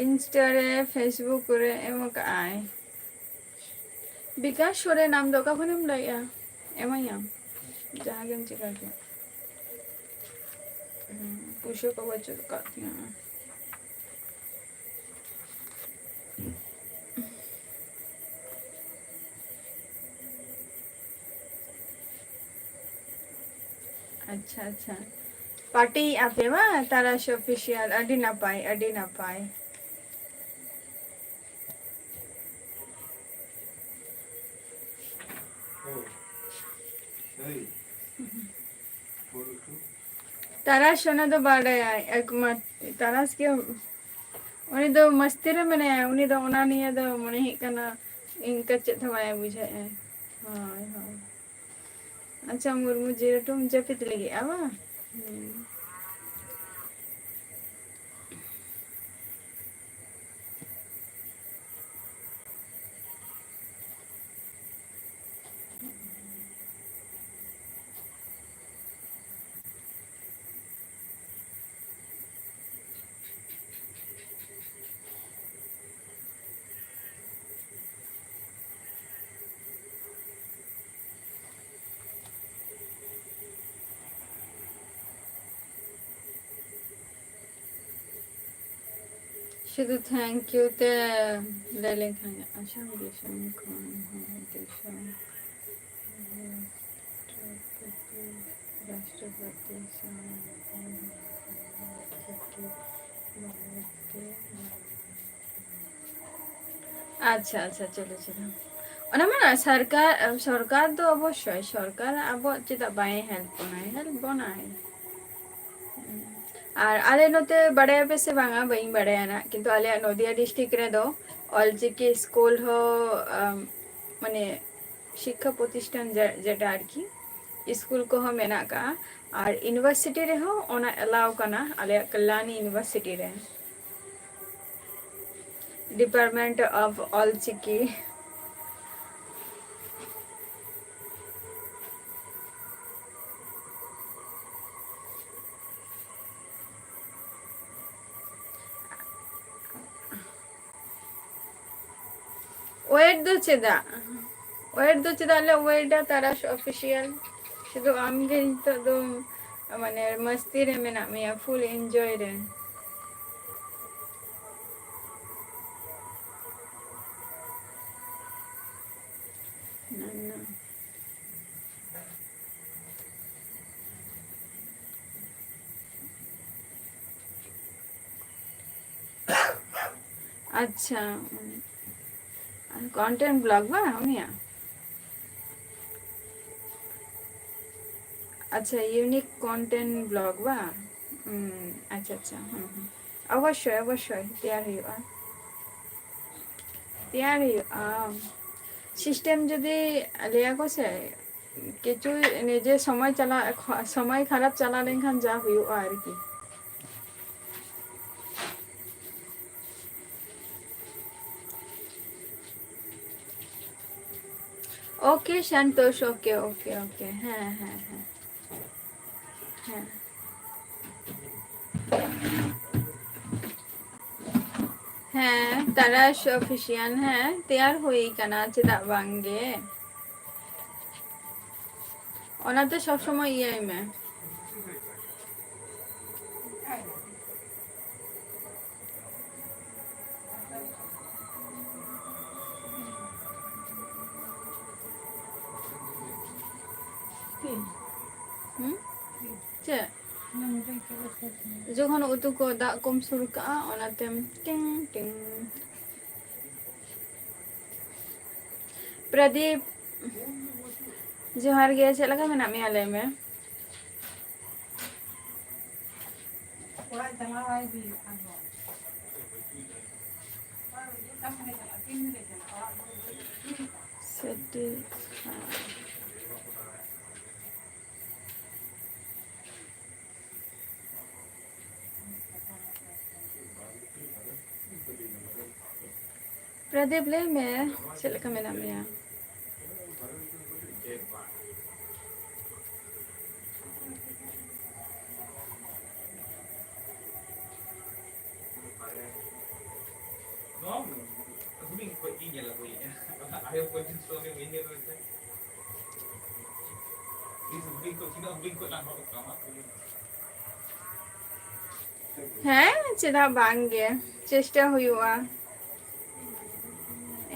Insta ᱨᱮ, Facebook ᱠᱚᱨᱮ ᱮᱢ ᱟᱠᱟᱜᱼᱟᱭ᱾ ᱵᱤᱠᱟᱥ ᱥᱚᱨᱮᱱ, ᱟᱢ ᱫᱚ ᱚᱠᱟ ᱠᱷᱚᱱᱮᱢ ᱞᱟᱹᱭᱮᱜᱼᱟ? ᱮᱢᱟᱭᱟᱢ, ᱡᱟᱦᱟᱸ ᱜᱮᱢ ᱪᱤᱠᱟᱹ ᱠᱮᱫ᱾ ᱦᱩᱸ, ᱯᱩᱭᱥᱟᱹ ᱠᱚ ᱵᱟᱹᱪᱩᱜ ᱟᱠᱟᱫ ᱛᱤᱧᱟᱹ᱾ ᱟᱪᱪᱷᱟ, ᱟᱪᱪᱷᱟ᱾ ᱯᱟᱨᱴᱤ ᱟᱯᱮ ᱵᱟᱝ? ᱛᱟᱨᱟᱥ Official, ᱟᱹᱰᱤ ᱱᱟᱯᱟᱭ, ᱟᱹᱰᱤ ᱱᱟᱯᱟᱭ᱾ ᱛᱟᱨᱟᱥ ᱚᱱᱟ ᱫᱚ ᱵᱟᱰᱟᱭᱟᱭ, ᱮᱠᱢᱟᱛ-, ᱛᱟᱨᱟᱥ ᱜᱮ, ᱩᱱᱤ ᱫᱚ ᱢᱟᱥᱛᱤ ᱨᱮ ᱢᱮᱱᱟᱭᱟ, ᱩᱱᱤ ᱫᱚ ᱚᱱᱟ ᱱᱤᱭᱮ ᱫᱚ ᱢᱚᱱᱮ ᱦᱩᱭᱩᱜ ᱠᱟᱱᱟ ᱤᱱᱠᱟ ᱪᱮᱫ ᱦᱚᱸ ᱵᱟᱭ ᱵᱩᱡᱷᱟᱹᱣᱮᱫᱼᱟ᱾ ᱦᱳᱭ, ᱦᱳᱭ᱾ ᱟᱪᱪᱷᱟ, ᱢᱩᱨᱢᱩ ᱡᱤᱨᱟᱹᱴᱩᱢ ᱡᱟᱹᱯᱤᱫ ᱞᱟᱹᱜᱤᱫᱼᱟ ᱵᱟᱝ? ᱦᱩᱸ᱾ ᱥᱩᱫᱷᱩ thank you ᱛᱮ ᱞᱟᱹᱭ ᱞᱮᱱᱠᱷᱟᱱ ᱜᱮ, ᱟᱥᱟᱢ ᱫᱤᱥᱚᱢ ᱠᱷᱚᱱ ᱦᱚᱸ ᱫᱤᱥᱚᱢ ᱨᱟᱥᱴᱨᱚᱯᱚᱛᱤ ᱥᱟᱶ ᱟᱪᱪᱷᱟ, ᱟᱪᱪᱷᱟ, ᱪᱚᱞᱚ, ᱪᱚᱞᱚ᱾ ᱚᱱᱟ ᱢᱟ ᱥᱚᱨᱠᱟᱨ, ᱥᱚᱨᱠᱟᱨ ᱫᱚ ᱚᱵᱚᱥᱥᱳᱭ, ᱥᱚᱨᱠᱟᱨ ᱟᱵᱚ ᱪᱮᱫᱟᱜ ᱵᱟᱭ help ᱵᱚᱱᱟᱭ? Help ᱵᱚᱱᱟᱭ᱾ ᱟᱨ ᱟᱞᱮ ᱱᱚᱛᱮ ᱵᱟᱲᱟᱭᱟᱯᱮ ᱥᱮ ᱵᱟᱝᱟ, ᱵᱟᱹᱧ ᱵᱟᱲᱟᱭᱟ ᱱᱟᱜ, ᱠᱤᱱᱛᱩ ᱟᱞᱮᱭᱟᱜ ᱱᱚᱫᱤᱭᱟ district ᱨᱮᱫᱚ ᱚᱞᱪᱤᱠᱤ ᱥᱠᱩᱞ ᱦᱚᱸ, ᱟᱢ, ᱢᱟᱱᱮ ᱥᱤᱠᱠᱷᱟ ᱯᱨᱚᱛᱤᱥᱴᱷᱟᱱ ᱡᱮ-, ᱡᱮᱴᱟ ᱟᱨᱠᱤ, ᱥᱠᱩᱞ ᱠᱚᱦᱚᱸ ᱢᱮᱱᱟᱜ ᱟᱠᱟᱫᱼᱟ᱾ ᱟᱨ ᱤᱭᱩᱱᱤᱵᱷᱟᱨᱥᱤᱴᱤ ᱨᱮᱦᱚᱸ ᱚᱱᱟ ᱮᱞᱟᱣ ᱠᱟᱱᱟ ᱟᱞᱮᱭᱟᱜ ᱠᱟᱞᱞᱟᱱᱤ ᱤᱭᱩᱱᱤᱵᱷᱟᱨᱥᱤᱴᱤ ᱨᱮ, Department of ᱚᱞᱪᱤᱠᱤ᱾ ᱳᱭᱮᱴ ᱫᱚ ᱪᱮᱫᱟᱜ? ᱳᱭᱮᱴ ᱫᱚ ᱪᱮᱫᱟᱜ ᱞᱮ ᱳᱭᱮᱴᱟ, ᱛᱟᱨᱟᱥ ᱚᱯᱷᱤᱥᱤᱭᱟᱞ? ᱥᱩᱫᱷᱩ ᱟᱢᱜᱮ ᱱᱤᱛᱚᱜ ᱫᱚ, ᱢᱟᱱᱮ, ᱢᱟᱥᱛᱤ ᱨᱮ ᱢᱮᱱᱟᱜ ᱢᱮᱭᱟ, ᱯᱷᱩᱞ ᱮᱱᱡᱚᱭ ᱨᱮ᱾ ᱱᱟ, ᱱᱟ᱾ ᱟᱪᱪᱷᱟ, content block ᱵᱟᱝ ᱩᱱᱤᱭᱟᱜ? ᱟᱪᱪᱷᱟ, unique content block ᱵᱟᱝ? ᱦᱩᱸ, ᱟᱪᱪᱷᱟ, ᱟᱪᱪᱷᱟ, ᱦᱩᱸ, ᱦᱩᱸ᱾ ᱚᱵᱚᱥᱥᱳᱭ, ᱚᱵᱚᱥᱥᱳᱭ, ᱛᱮᱭᱟᱨ ᱦᱩᱭᱩᱜᱼᱟ, ᱛᱮᱭᱟᱨ ᱦᱩᱭᱩᱜᱼᱟ᱾ ᱥᱤᱥᱴᱮᱢ ᱡᱩᱫᱤ ᱞᱟᱹᱭᱟᱠᱚ ᱥᱮ, ᱠᱤᱪᱷᱩ ᱱᱤᱡᱮ ᱥᱚᱢᱚᱭ ᱪᱟᱞᱟᱜ, ᱥᱚᱢᱚᱭ ᱠᱷᱟᱨᱟᱯ ᱪᱟᱞᱟᱣ ᱞᱮᱱᱠᱷᱟᱱ ᱡᱟ ᱦᱩᱭᱩᱜᱼᱟ ᱟᱨᱠᱤ᱾ OK Santosh, OK, OK, OK, ᱦᱮᱸ, ᱦᱮᱸ, ᱦᱮᱸ, ᱦᱮᱸ᱾ ᱦᱮᱸ, ᱛᱟᱨᱟᱥ ᱚᱯᱷᱤᱥᱤᱭᱟᱞ, ᱦᱮᱸ, ᱛᱮᱭᱟᱨ ᱦᱩᱭ ᱠᱟᱱᱟ, ᱪᱮᱫᱟᱜ ᱵᱟᱝ ᱜᱮ? ᱚᱱᱟᱛᱮ ᱥᱚᱵ ᱥᱚᱢᱚᱭ ᱤᱭᱟᱹᱭ ᱢᱮ᱾ ᱦᱩᱸ? ᱪᱮᱫ? ᱡᱚᱠᱷᱚᱱ ᱩᱛᱩ ᱠᱚ ᱫᱟᱜ ᱠᱚᱢ ᱥᱩᱨ ᱠᱟᱜᱼᱟ, ᱚᱱᱟᱛᱮᱢ ᱴᱤᱝ ᱴᱤᱝ᱾ ᱯᱨᱚᱫᱤᱯ, ᱡᱚᱦᱟᱨ ᱜᱮ, ᱪᱮᱫ ᱞᱮᱠᱟ ᱢᱮᱱᱟᱜ ᱢᱮᱭᱟ ᱞᱟᱹᱭ ᱢᱮ? ᱚᱲᱟᱜ ᱪᱟᱞᱟᱣ ᱟᱭ ᱦᱩᱭᱩᱜᱼᱟ᱾ ᱥᱮᱴᱤ, ᱦᱮᱸ᱾ ᱯᱨᱚᱫᱤᱯ, ᱞᱟᱹᱭ ᱢᱮ, ᱪᱮᱫ ᱞᱮᱠᱟ ᱢᱮᱱᱟᱜ ᱢᱮᱭᱟ? ᱱᱚᱣᱟ ᱦᱩᱰᱤᱧ ᱠᱷᱚᱡ ᱜᱤᱧ ᱧᱮᱞ ᱟᱹᱜᱩᱭᱮᱫᱼᱟ᱾ ᱟᱭᱳ ᱯᱚᱨᱡᱚᱱᱛᱚ ᱩᱱᱤ ᱩᱭᱦᱟᱹᱨ ᱨᱮ ᱛᱤᱥ ᱦᱩᱰᱤᱧ ᱠᱷᱚᱡ, ᱛᱤᱱᱟᱹᱜ ᱦᱩᱰᱤᱧ ᱠᱷᱚᱡ ᱞᱟᱝ ᱦᱚᱲ ᱠᱟᱱᱟ᱾ ᱦᱮᱸ, ᱪᱮᱫᱟᱜ ᱵᱟᱝ ᱜᱮ, ᱪᱮᱥᱴᱟ ᱦᱩᱭᱩᱜᱼᱟ,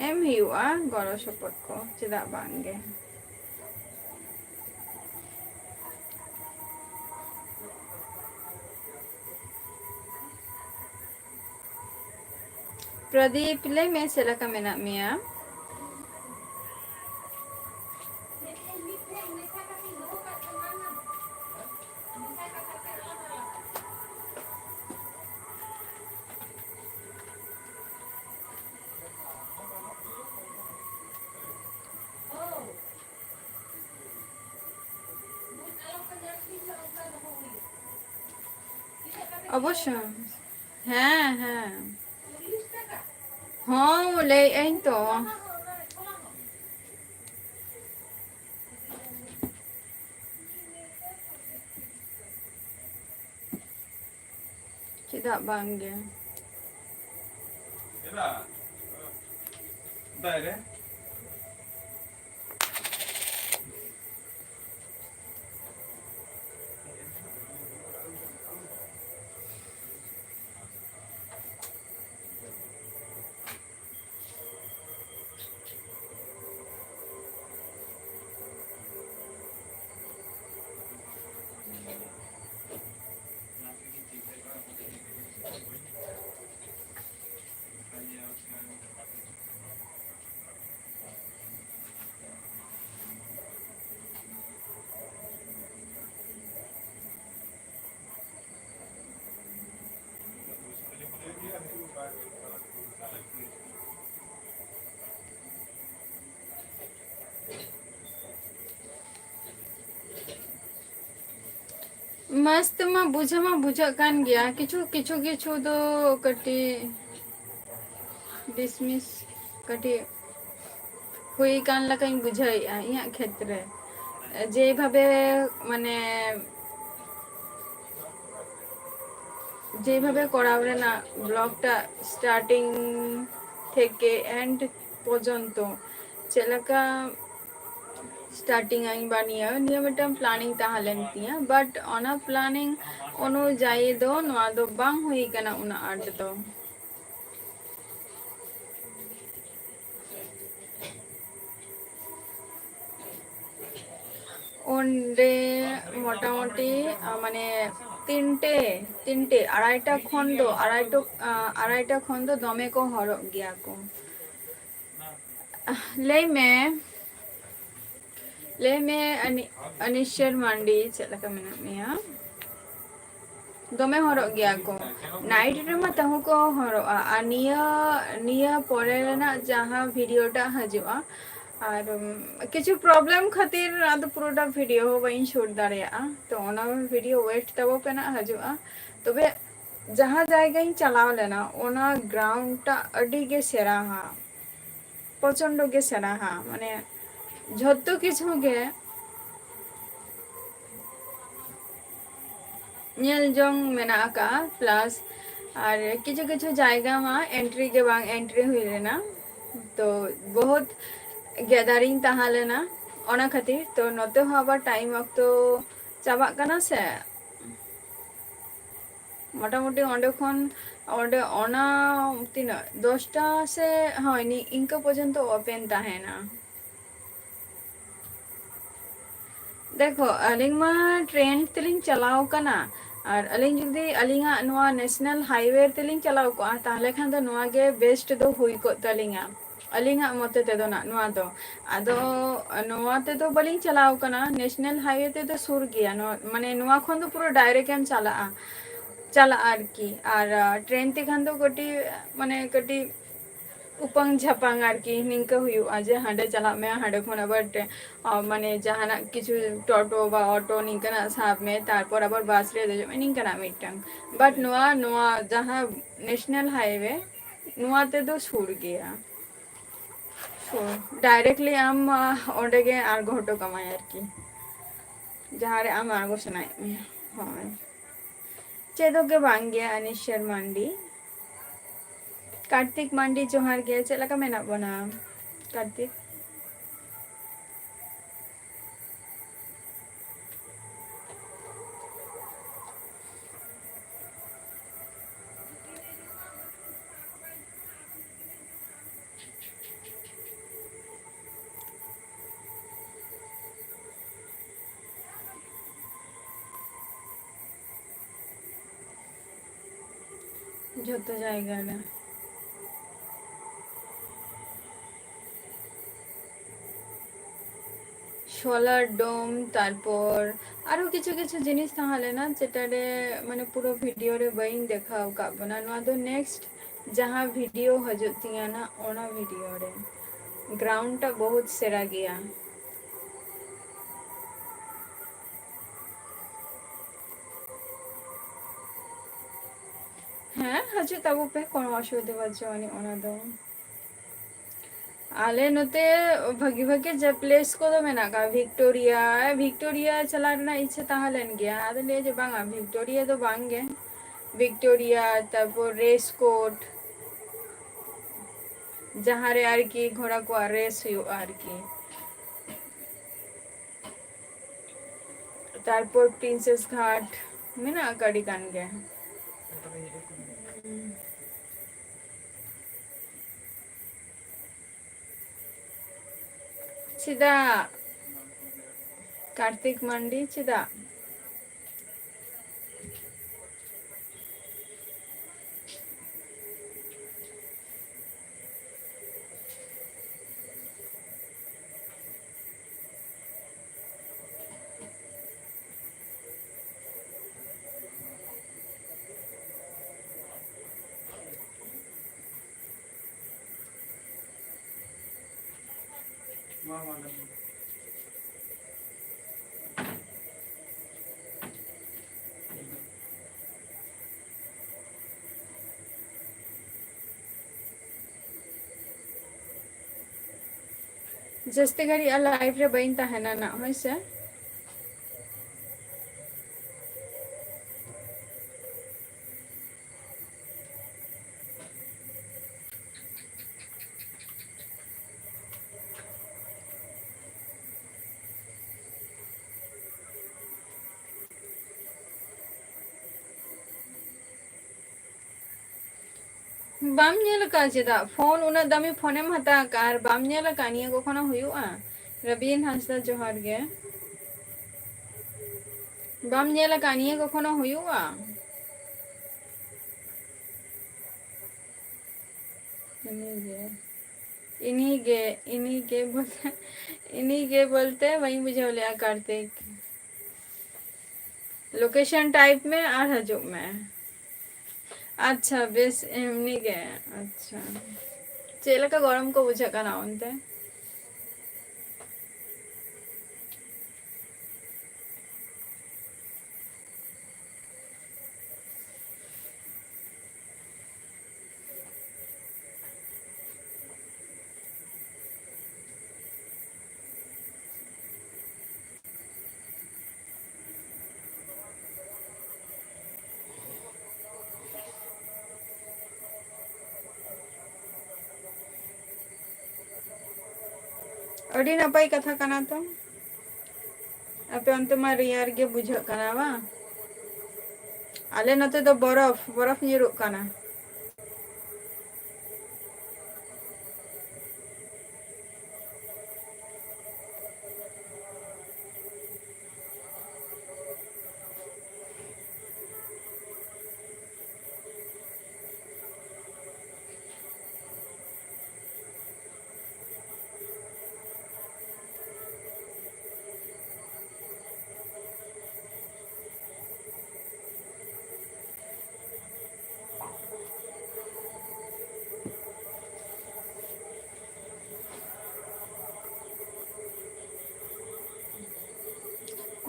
ᱮᱢ ᱦᱩᱭᱩᱜᱼᱟ ᱜᱚᱲᱚ ᱥᱚᱯᱚᱦᱚᱫ ᱠᱚ, ᱪᱮᱫᱟᱜ ᱵᱟᱝ ᱜᱮ᱾ ᱯᱨᱚᱫᱤᱯ, ᱞᱟᱹᱭ ᱢᱮ, ᱪᱮᱫ ᱞᱮᱠᱟ ᱢᱮᱱᱟᱜ ᱢᱮᱭᱟ? ᱚᱵᱚᱥᱥᱳᱭ᱾ ᱦᱮᱸ, ᱦᱮᱸ᱾ ᱦᱚᱸ, ᱞᱟᱹᱭᱮᱫ ᱟᱹᱧ ᱛᱚ᱾ ᱪᱮᱫᱟᱜ ᱵᱟᱝ ᱜᱮ? ᱢᱚᱡᱽ ᱛᱮᱢᱟ ᱵᱩᱡᱷᱟᱹᱣ ᱢᱟ ᱵᱩᱡᱷᱟᱹᱜ ᱠᱟᱱ ᱜᱮᱭᱟ, ᱠᱤᱪᱷᱩ ᱠᱤᱪᱷᱩ ᱠᱤᱪᱷᱩ ᱫᱚ ᱠᱟᱹᱴᱤᱡ dismiss ᱠᱟᱹᱴᱤᱡ ᱦᱩᱭ ᱠᱟᱱ ᱞᱮᱠᱟᱧ ᱵᱩᱡᱷᱟᱹᱣᱮᱫᱼᱟ ᱤᱧᱟᱹᱜ ᱠᱷᱮᱛᱨᱮ᱾ ᱡᱮᱵᱷᱟᱵᱮ ᱢᱟᱱᱮ ᱡᱮᱵᱷᱟᱵᱮ ᱠᱚᱨᱟᱣ ᱨᱮᱱᱟᱜ vlog ᱴᱟᱜ starting ᱛᱷᱮᱠᱮ end ᱯᱚᱨᱡᱚᱱᱛᱚ ᱪᱮᱫ ᱞᱮᱠᱟ starting ᱟᱹᱧ ᱵᱟ ᱱᱤᱭᱟᱹ ᱱᱤᱭᱟᱹ ᱢᱤᱫᱴᱟᱝ planning ᱛᱟᱦᱮᱸ ᱞᱮᱱ ᱛᱤᱧᱟᱹ, but ᱚᱱᱟ planning ᱚᱱᱩᱡᱟᱭᱤ ᱫᱚ ᱱᱚᱣᱟ ᱫᱚ ᱵᱟᱝ ᱦᱩᱭ ᱠᱟᱱᱟ ᱩᱱᱟᱹᱜ ᱟᱸᱴ ᱫᱚ᱾ ᱚᱸᱰᱮ ᱢᱚᱴᱟᱢᱩᱴᱤ ᱢᱟᱱᱮ ᱛᱤᱱᱴᱮ ᱛᱤᱱᱴᱮ ᱟᱲᱟᱭᱴᱟ ᱠᱷᱚᱱ ᱫᱚ ᱟᱲᱟᱭᱴᱟ ᱟᱲᱟᱭᱴᱟ ᱠᱷᱚᱱ ᱫᱚ ᱫᱚᱢᱮ ᱠᱚ ᱦᱚᱨᱚᱜ ᱜᱮᱭᱟ ᱠᱚ᱾ ᱞᱟᱹᱭ ᱢᱮ, ᱞᱟᱹᱭ ᱢᱮ ᱟᱱᱤᱥᱮᱨ ᱢᱟᱱᱰᱤ, ᱪᱮᱫ ᱞᱮᱠᱟ ᱢᱮᱱᱟᱜ ᱢᱮᱭᱟ? ᱫᱚᱢᱮ ᱦᱚᱨᱚᱜ ᱜᱮᱭᱟ ᱠᱚ, night ᱨᱮᱢᱟ ᱛᱟᱹᱦᱩ ᱠᱚ ᱦᱚᱨᱚᱜᱼᱟ᱾ ᱟᱨ ᱱᱤᱭᱟᱹ ᱱᱤᱭᱟᱹ ᱯᱚᱨᱮ ᱨᱮᱱᱟᱜ ᱡᱟᱦᱟᱸ video ᱴᱟᱜ ᱦᱤᱡᱩᱜᱼᱟ, ᱟᱨ ᱠᱤᱪᱷᱩ problem ᱠᱷᱟᱹᱛᱤᱨ ᱟᱫᱚ ᱯᱩᱨᱟᱹᱴᱟ video ᱦᱚᱸ ᱵᱟᱹᱧ shoot ᱫᱟᱲᱮᱭᱟᱜᱼᱟ᱾ ᱛᱚ ᱚᱱᱟ video wait ᱛᱟᱵᱚ ᱯᱮ ᱱᱟᱜ ᱦᱤᱡᱩᱜᱼᱟ᱾ ᱛᱚᱵᱮ ᱡᱟᱦᱟᱸ ᱡᱟᱭᱜᱟᱧ ᱪᱟᱞᱟᱣ ᱞᱮᱱᱟ, ᱚᱱᱟ ground ᱴᱟᱜ ᱟᱹᱰᱤ ᱜᱮ ᱥᱮᱬᱟᱣᱟ, ᱯᱨᱚᱪᱚᱱᱰᱚ ᱜᱮ ᱥᱮᱬᱟᱣᱟ, ᱢᱟᱱᱮ ᱡᱷᱚᱛᱚ ᱠᱤᱪᱷᱩ ᱜᱮ ᱧᱮᱞ ᱡᱚᱝ ᱢᱮᱱᱟᱜ ᱟᱠᱟᱫᱼᱟ᱾ Plus ᱟᱨ ᱠᱤᱪᱷᱩ ᱠᱤᱪᱷᱩ ᱡᱟᱭᱜᱟ ᱢᱟ entry ᱜᱮ ᱵᱟᱝ entry ᱦᱩᱭ ᱞᱮᱱᱟ, ᱛᱚ ᱵᱚᱦᱩᱛ gathering ᱛᱟᱦᱮᱸ ᱞᱮᱱᱟ᱾ ᱚᱱᱟ ᱠᱷᱟᱹᱛᱤᱨ ᱛᱚ ᱱᱚᱛᱮ ᱦᱚᱸ ᱟᱵᱟᱨ time ᱚᱠᱛᱚ ᱪᱟᱵᱟᱜ ᱠᱟᱱᱟ ᱥᱮ, ᱢᱚᱴᱟᱢᱩᱴᱤ ᱚᱸᱰᱮ ᱠᱷᱚᱱ ᱚᱸᱰᱮ ᱚᱱᱟ ᱛᱤᱱᱟᱹᱜ ᱫᱚᱥᱴᱟ ᱥᱮ, ᱦᱳᱭ, ᱤᱱᱠᱟᱹ ᱯᱚᱨᱡᱚᱱᱛᱚ open ᱛᱟᱦᱮᱱᱟ᱾ ᱫᱮᱠᱷᱚ, ᱟᱹᱞᱤᱧ ᱢᱟ train ᱛᱮᱞᱤᱧ ᱪᱟᱞᱟᱣ ᱠᱟᱱᱟ, ᱟᱨ ᱟᱹᱞᱤᱧ ᱡᱩᱫᱤ ᱟᱹᱞᱤᱧᱟᱜ ᱱᱚᱣᱟ national highway ᱛᱮᱞᱤᱧ ᱪᱟᱞᱟᱣ ᱠᱚᱜᱼᱟ, ᱛᱟᱦᱚᱞᱮ ᱠᱷᱟᱱ ᱫᱚ ᱱᱚᱣᱟ ᱜᱮ best ᱫᱚ ᱦᱩᱭ ᱠᱚᱜ ᱛᱟᱹᱞᱤᱧᱟ, ᱟᱹᱞᱤᱧᱟᱜ ᱢᱚᱛᱮ ᱛᱮᱫᱚ ᱱᱟᱜ ᱱᱚᱣᱟ ᱫᱚ᱾ ᱟᱫᱚ ᱱᱚᱣᱟ ᱛᱮᱫᱚ ᱵᱟᱹᱞᱤᱧ ᱪᱟᱞᱟᱣ ᱠᱟᱱᱟ, national highway ᱛᱮᱫᱚ ᱥᱩᱨ ᱜᱮᱭᱟ, ᱱᱚᱣᱟ, ᱢᱟᱱᱮ ᱱᱚᱣᱟ ᱠᱷᱚᱱ ᱫᱚ ᱯᱩᱨᱟᱹ direct ᱮᱢ ᱪᱟᱞᱟᱜᱼᱟ, ᱪᱟᱞᱟᱜᱼᱟ ᱟᱨᱠᱤ᱾ ᱟᱨ train ᱛᱮᱠᱷᱟᱱ ᱫᱚ ᱠᱟᱹᱴᱤᱡ, ᱢᱟᱱᱮ ᱠᱟᱹᱴᱤᱡ ᱩᱯᱟᱝ ᱡᱷᱟᱯᱟᱝ ᱟᱨᱠᱤ ᱱᱤᱝᱠᱟᱹ ᱦᱩᱭᱩᱜᱼᱟ, ᱡᱮ ᱦᱟᱸᱰᱮ ᱪᱟᱞᱟᱜ ᱢᱮ, ᱦᱟᱸᱰᱮ ᱠᱷᱚᱱ ᱟᱵᱟᱨ ᱴᱨᱮ-, ᱟ, ᱢᱟᱱᱮ ᱡᱟᱦᱟᱱᱟᱜ ᱠᱤᱪᱷᱩ ᱴᱳᱴᱳ ᱵᱟ ᱚᱴᱳ ᱱᱤᱝᱠᱟᱹᱱᱟᱜ ᱥᱟᱵ ᱢᱮ, ᱛᱟᱨᱯᱚᱨ ᱟᱵᱟᱨ ᱵᱟᱥ ᱨᱮ ᱫᱮᱡᱚᱜ ᱢᱮ, ᱱᱤᱝᱠᱟᱹᱱᱟᱜ ᱢᱤᱫᱴᱟᱝ᱾ But ᱱᱚᱣᱟ, ᱱᱚᱣᱟ ᱡᱟᱦᱟᱸ ᱱᱮᱥᱱᱟᱞ ᱦᱟᱭᱣᱮ, ᱱᱚᱣᱟ ᱛᱮᱫᱚ ᱥᱩᱨ ᱜᱮᱭᱟ᱾ ᱥᱩᱨ, directly ᱟᱢ, ᱟ, ᱚᱸᱰᱮ ᱜᱮ ᱟᱬᱜᱚ ᱦᱚᱴᱚ ᱠᱟᱢᱟᱭ ᱟᱨᱠᱤ, ᱡᱟᱦᱟᱸ ᱨᱮ ᱟᱢ ᱟᱬᱜᱚ ᱥᱟᱱᱟᱭᱮᱫ ᱢᱮᱭᱟ᱾ ᱦᱳᱭ, ᱪᱮᱫ ᱦᱚᱸ ᱜᱮ ᱵᱟᱝ ᱜᱮ, ᱟᱱᱤᱥᱮᱨ ᱢᱟᱱᱰᱤ᱾ ᱠᱟᱨᱛᱤᱠ ᱢᱟᱱᱰᱤ, ᱡᱚᱦᱟᱨ ᱜᱮ᱾ ᱪᱮᱫ ᱞᱮᱠᱟ ᱢᱮᱱᱟᱜ ᱵᱚᱱᱟ, ᱠᱟᱨᱛᱤᱠ? ᱡᱷᱚᱛᱚ ᱡᱟᱭᱜᱟ ᱨᱮ᱾ Solar dome, ᱛᱟᱨᱯᱚᱨ ᱟᱨᱦᱚᱸ ᱠᱤᱪᱷᱩ ᱠᱤᱪᱷᱩ ᱡᱤᱱᱤᱥ ᱛᱟᱦᱮᱸ ᱞᱮᱱᱟ, ᱡᱮᱴᱟ ᱨᱮ ᱢᱟᱱᱮ ᱯᱩᱨᱟᱹ video ᱨᱮ ᱵᱟᱹᱧ ᱫᱮᱠᱷᱟᱣ ᱟᱠᱟᱫ ᱵᱚᱱᱟ᱾ ᱱᱚᱣᱟ ᱫᱚ next ᱡᱟᱦᱟᱸ video ᱦᱤᱡᱩᱜ ᱛᱤᱧᱟᱹ ᱱᱟᱜ, ᱚᱱᱟ video ᱨᱮ᱾ Ground ᱴᱟ ᱵᱚᱦᱩᱛ ᱥᱮᱨᱟ ᱜᱮᱭᱟ᱾ ᱦᱮᱸ, ᱦᱤᱡᱩᱜ ᱛᱟᱵᱚ ᱯᱮ, ᱠᱳᱱᱳ ᱚᱥᱩᱵᱤᱫᱷᱟ ᱵᱟᱹᱪᱩᱜ ᱟᱹᱱᱤᱡ ᱚᱱᱟ ᱫᱚ᱾ ᱟᱞᱮ ᱱᱚᱛᱮ ᱵᱷᱟᱹᱜᱤ ᱵᱷᱟᱹᱜᱤ ᱡᱮ place ᱠᱚᱫᱚ ᱢᱮᱱᱟᱜ ᱟᱠᱟᱫ, ᱵᱷᱤᱠᱴᱳᱨᱤᱭᱟ, ᱵᱷᱤᱠᱴᱳᱨᱤᱭᱟ ᱪᱟᱞᱟᱜ ᱨᱮᱱᱟᱜ ᱤᱪᱪᱷᱟᱹ ᱛᱟᱦᱮᱸ ᱞᱮᱱ ᱜᱮᱭᱟ, ᱟᱫᱚ ᱞᱟᱹᱭᱟ ᱡᱮ ᱵᱟᱝᱟ, ᱵᱷᱤᱠᱴᱳᱨᱤᱭᱟ ᱫᱚ ᱵᱟᱝ ᱜᱮ, ᱵᱷᱤᱠᱴᱳᱨᱤᱭᱟ, ᱛᱟᱨᱯᱚᱨ race course, ᱡᱟᱦᱟᱸ ᱨᱮ ᱟᱨᱠᱤ ᱜᱷᱚᱲᱟ ᱠᱚᱣᱟᱜ race ᱦᱩᱭᱩᱜᱼᱟ ᱟᱨᱠᱤ᱾ ᱛᱟᱨᱯᱚᱨ ᱯᱨᱤᱱᱥᱮᱥ ᱜᱷᱟᱴ ᱢᱮᱱᱟᱜ ᱟᱠᱟᱫ ᱟᱹᱰᱤ ᱜᱟᱱ ᱜᱮ᱾ ᱪᱮᱫᱟᱜ ᱠᱟᱨᱛᱤᱠ ᱢᱟᱱᱰᱤ, ᱪᱮᱫᱟᱜ? ᱡᱟᱹᱥᱛᱤ ᱜᱷᱟᱹᱲᱤᱡ ᱟᱨ live ᱨᱮ ᱵᱟᱹᱧ ᱛᱟᱦᱮᱱᱟ ᱱᱟᱜ, ᱦᱳᱭ ᱥᱮ᱾ ᱵᱟᱢ ᱧᱮᱞ ᱟᱠᱟᱫᱼᱟ ᱪᱮᱫᱟᱜ? ᱯᱷᱳᱱ, ᱩᱱᱟᱹᱜ ᱫᱟᱢᱤ ᱯᱷᱳᱱᱮᱢ ᱦᱟᱛᱟᱣ ᱟᱠᱟᱫᱼᱟ ᱟᱨ ᱵᱟᱢ ᱧᱮᱞ ᱟᱠᱟᱫᱼᱟ? ᱱᱤᱭᱟᱹ ᱠᱚ ᱠᱷᱚᱱᱟᱜ ᱦᱩᱭᱩᱜᱼᱟ? ᱨᱟᱵᱤᱱ ᱦᱟᱸᱥᱫᱟ, ᱡᱚᱦᱟᱨ ᱜᱮ᱾ ᱵᱟᱢ ᱧᱮᱞ ᱟᱠᱟᱫᱼᱟ? ᱱᱤᱭᱟᱹ ᱠᱚ ᱠᱷᱚᱱᱟᱜ ᱦᱩᱭᱩᱜᱼᱟ? ᱤᱱᱤᱜᱮ, ᱤᱱᱤᱜᱮ, ᱤᱱᱤᱜᱮ ᱵᱚᱞᱛᱮ, ᱤᱱᱤᱜᱮ ᱵᱚᱞᱛᱮ ᱵᱟᱹᱧ ᱵᱩᱡᱷᱟᱹᱣ ᱞᱮᱜᱼᱟ, ᱠᱟᱨᱛᱤᱠ᱾ Location type ᱢᱮ ᱟᱨ ᱦᱤᱡᱩᱜ ᱢᱮ᱾ ᱟᱪᱪᱷᱟ, ᱵᱮᱥ, ᱮᱢᱱᱤ ᱜᱮ᱾ ᱟᱪᱪᱷᱟ, ᱪᱮᱫ ᱞᱮᱠᱟ ᱜᱚᱨᱚᱢ ᱠᱚ ᱵᱩᱡᱷᱟᱹᱜ ᱠᱟᱱᱟ ᱚᱱᱛᱮ? ᱟᱹᱰᱤ ᱱᱟᱯᱟᱭ ᱠᱟᱛᱷᱟ ᱠᱟᱱᱟ ᱛᱚ᱾ ᱟᱯᱮ ᱚᱱᱛᱮ ᱢᱟ ᱨᱮᱭᱟᱲ ᱜᱮ ᱵᱩᱡᱷᱟᱹᱜ ᱠᱟᱱᱟ ᱵᱟᱝ? ᱟᱞᱮ ᱱᱚᱛᱮ ᱫᱚ ᱵᱚᱨᱚᱯᱷ, ᱵᱚᱨᱚᱯᱷ ᱧᱩᱨᱩᱜ ᱠᱟᱱᱟ᱾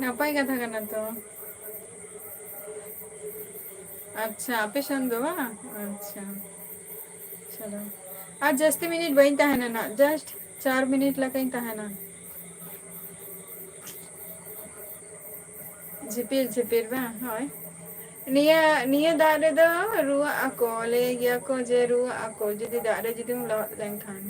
ᱱᱟᱯᱟᱭ ᱠᱟᱛᱷᱟ ᱠᱟᱱᱟ ᱛᱚ᱾ ᱟᱪᱪᱷᱟ, ᱟᱯᱮ ᱥᱮᱱ ᱫᱚ ᱵᱟᱝ? ᱟᱪᱪᱷᱟ, ᱪᱚᱞᱚ᱾ ᱟᱨ ᱡᱟᱹᱥᱛᱤ ᱢᱤᱱᱤᱴ ᱵᱟᱹᱧ ᱛᱟᱦᱮᱱᱟ ᱱᱟᱜ, just ᱪᱟᱨ ᱢᱤᱱᱤᱴ ᱞᱮᱠᱟᱧ ᱛᱟᱦᱮᱱᱟ᱾ ᱡᱷᱤᱯᱤᱨ ᱡᱷᱤᱯᱤᱨ ᱵᱟᱝ? ᱦᱳᱭ᱾ ᱱᱤᱭᱟᱹ, ᱱᱤᱭᱟᱹ ᱫᱟᱜ ᱨᱮᱫᱚ ᱨᱩᱣᱟᱹᱜ ᱟᱠᱚ, ᱞᱟᱹᱭ ᱜᱮᱭᱟ ᱠᱚ ᱡᱮ ᱨᱩᱣᱟᱹᱜ ᱟᱠᱚ ᱡᱩᱫᱤ ᱫᱟᱜ ᱨᱮ ᱡᱩᱫᱤᱢ ᱞᱚᱦᱚᱫ ᱞᱮᱱᱠᱷᱟᱱ᱾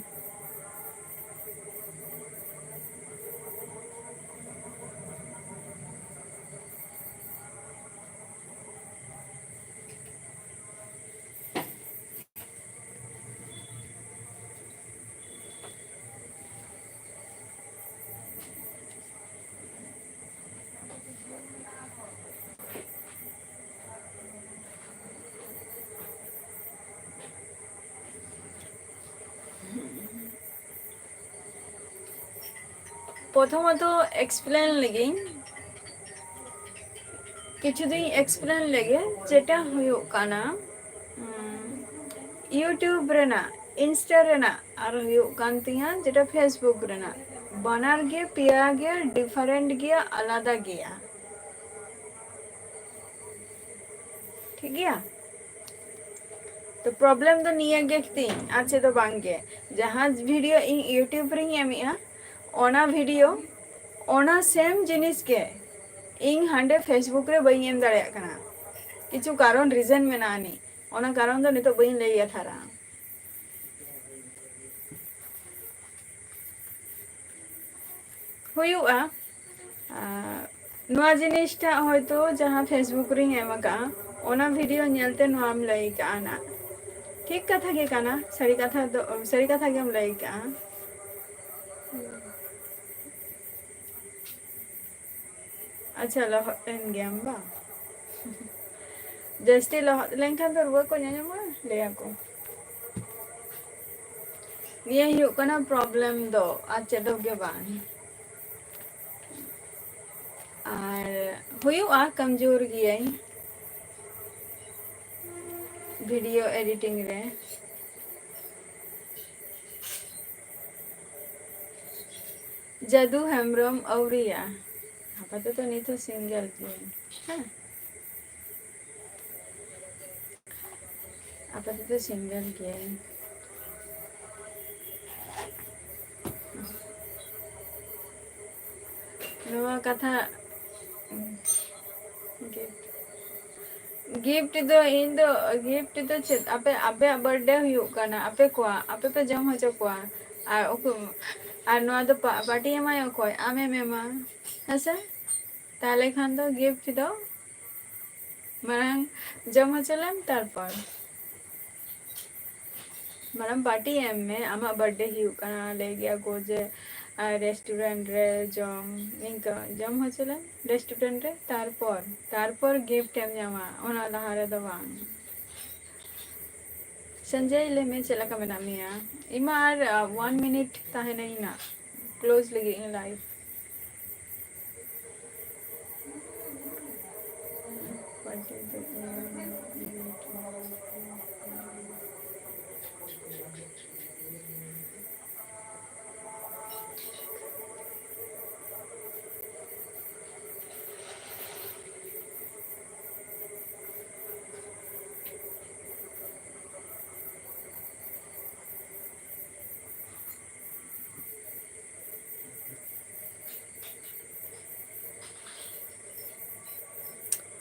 ᱯᱨᱚᱛᱷᱚᱢᱚᱛᱚ explain ᱞᱮᱜᱤᱧ, ᱠᱤᱪᱷᱩ ᱫᱤᱱ explain ᱞᱮᱜᱮ, ᱡᱮᱴᱟ ᱦᱩᱭᱩᱜ ᱠᱟᱱᱟ, ᱩᱸ, YouTube ᱨᱮᱱᱟᱜ, Insta ᱨᱮᱱᱟᱜ ᱟᱨ ᱦᱩᱭᱩᱜ ᱠᱟᱱ ᱛᱤᱧᱟ ᱡᱮᱴᱟ Facebook ᱨᱮᱱᱟᱜ, ᱵᱟᱱᱟᱨ ᱜᱮ ᱯᱮᱭᱟ ᱜᱮ different ᱜᱮᱭᱟ, ᱟᱞᱟᱫᱟ ᱜᱮᱭᱟ᱾ ᱴᱷᱤᱠ ᱜᱮᱭᱟ? ᱛᱚ problem ᱫᱚ ᱱᱤᱭᱟᱹ ᱜᱮ ᱛᱤᱧ, ᱟᱨ ᱪᱮᱫ ᱫᱚ ᱵᱟᱝ ᱜᱮ᱾ ᱡᱟᱦᱟᱸ video ᱤᱧ YouTube ᱨᱤᱧ ᱮᱢᱮᱜᱼᱟ, ᱚᱱᱟ video, ᱚᱱᱟ same ᱡᱤᱱᱤᱥ ᱜᱮ ᱤᱧ ᱦᱟᱸᱰᱮ Facebook ᱨᱮ ᱵᱟᱹᱧ ᱮᱢ ᱫᱟᱲᱮᱭᱟᱜ ᱠᱟᱱᱟ᱾ ᱠᱤᱪᱷᱩ ᱠᱟᱨᱚᱱ, reason ᱢᱮᱱᱟᱜᱼᱟ ᱱᱤ, ᱚᱱᱟ ᱠᱟᱨᱚᱱ ᱫᱚ ᱱᱤᱛᱚᱜ ᱵᱟᱹᱧ ᱞᱟᱹᱭ ᱭᱟᱛᱷᱟᱨᱟ᱾ ᱦᱩᱭᱩᱜᱼᱟ᱾ ᱟᱨ ᱱᱚᱣᱟ ᱡᱤᱱᱤᱥᱴᱟᱜ ᱦᱚᱭᱛᱳ ᱡᱟᱦᱟᱸ Facebook ᱨᱤᱧ ᱮᱢ ᱟᱠᱟᱫᱼᱟ, ᱚᱱᱟ video ᱧᱮᱞᱛᱮ ᱱᱚᱣᱟᱢ ᱞᱟᱹᱭ ᱠᱟᱜᱼᱟ ᱱᱟᱜ᱾ ᱴᱷᱤᱠ ᱠᱟᱛᱷᱟ ᱜᱮ ᱠᱟᱱᱟ, ᱥᱟᱹᱨᱤ ᱠᱟᱛᱷᱟ ᱫᱚ, ᱥᱟᱹᱨᱤ ᱠᱟᱛᱷᱟ ᱜᱮᱢ ᱞᱟᱹᱭ ᱠᱟᱜᱼᱟ᱾ ᱟᱪᱪᱷᱟ, ᱞᱚᱦᱚᱫ ᱮᱱ ᱜᱮᱭᱟᱢ ᱵᱟᱝ? ᱡᱟᱹᱥᱛᱤ ᱞᱚᱦᱚᱫ ᱞᱮᱱᱠᱷᱟᱱ ᱫᱚ ᱨᱩᱣᱟᱹ ᱠᱚ ᱧᱟᱧᱟᱢᱟ, ᱞᱟᱹᱭᱟᱠᱚ᱾ ᱱᱤᱭᱟᱹ ᱦᱩᱭᱩᱜ ᱠᱟᱱᱟ problem ᱫᱚ, ᱟᱨ ᱪᱮᱫ ᱦᱚᱸ ᱜᱮ ᱵᱟᱝ᱾ ᱟᱨ ᱦᱩᱭᱩᱜᱼᱟ, ᱠᱟᱢᱡᱳᱨ ᱜᱤᱭᱟᱹᱧ video editing ᱨᱮ᱾ ᱡᱟᱫᱩ ᱦᱮᱢᱵᱨᱚᱢ ᱟᱹᱣᱨᱤᱭᱟ᱾ ᱟᱯᱟᱛᱚᱛᱚ ᱱᱤᱛ ᱦᱚᱸ ᱥᱤᱝᱜᱮᱞ ᱜᱮᱭᱟᱹᱧ᱾ ᱦᱮᱸ, ᱟᱯᱟᱛᱚᱛᱚ ᱥᱤᱝᱜᱮᱞ ᱜᱮᱭᱟᱹᱧ᱾ ᱱᱚᱣᱟ ᱠᱟᱛᱷᱟ, ᱜᱤᱯᱷᱴ ᱫᱚ, ᱤᱧ ᱫᱚ ᱜᱤᱯᱷᱴ ᱫᱚ ᱪᱮᱫ? ᱟᱯᱮ, ᱟᱯᱮᱭᱟᱜ ᱵᱟᱨᱛᱷᱰᱮ ᱦᱩᱭᱩᱜ ᱠᱟᱱᱟ, ᱟᱯᱮ ᱠᱚᱣᱟᱜ, ᱟᱯᱮ ᱯᱮ ᱡᱚᱢ ᱦᱚᱪᱚ ᱠᱚᱣᱟ᱾ ᱟᱨ ᱩᱠᱩ-, ᱟᱨ ᱱᱚᱣᱟ ᱫᱚ ᱯᱟ-, ᱯᱟᱨᱴᱤ ᱮᱢᱟᱭ ᱚᱠᱚᱭ? ᱟᱢᱮᱢ ᱮᱢᱟ, ᱦᱮᱸᱥᱮ? ᱛᱟᱦᱞᱮ ᱠᱷᱟᱱ ᱫᱚ ᱜᱤᱯᱷᱴ ᱫᱚ ᱢᱟᱲᱟᱝ ᱡᱚᱢ ᱦᱚᱪᱚ ᱞᱮᱢ, ᱛᱟᱨᱯᱚᱨ᱾ ᱢᱟᱲᱟᱝ ᱯᱟᱨᱴᱤ ᱮᱢ ᱢᱮ, ᱟᱢᱟᱜ ᱵᱟᱨᱛᱷᱰᱮ ᱦᱩᱭᱩᱜ ᱠᱟᱱᱟ, ᱞᱟᱹᱭ ᱜᱮᱭᱟ ᱠᱚ ᱡᱮ, ᱟᱨ ᱨᱮᱥᱴᱩᱨᱮᱱᱴ ᱨᱮ ᱡᱚᱢ, ᱱᱤᱝᱠᱟᱹ ᱡᱚᱢ ᱦᱚᱪᱚ ᱞᱮᱢ ᱨᱮᱥᱴᱩᱨᱮᱱᱴ ᱨᱮ, ᱛᱟᱨᱯᱚᱨ, ᱛᱟᱨᱯᱚᱨ ᱜᱤᱯᱷᱴ ᱮᱢ ᱧᱟᱢᱟ, ᱚᱱᱟ ᱞᱟᱦᱟ ᱨᱮᱫᱚ ᱵᱟᱝ᱾ ᱥᱚᱧᱡᱚᱭ, ᱞᱟᱹᱭ ᱢᱮ, ᱪᱮᱫ ᱞᱮᱠᱟ ᱢᱮᱱᱟᱜ ᱢᱮᱭᱟ? ᱤᱧ ᱢᱟ ᱟᱨ, ᱟ, ᱚᱣᱟᱱ ᱢᱤᱱᱤᱴ ᱛᱟᱦᱮᱱᱟᱹᱧ ᱱᱟᱜ, ᱠᱞᱳᱡᱽ ᱞᱟᱹᱜᱤᱫ ᱤᱧ ᱞᱟᱭᱤᱵᱷ᱾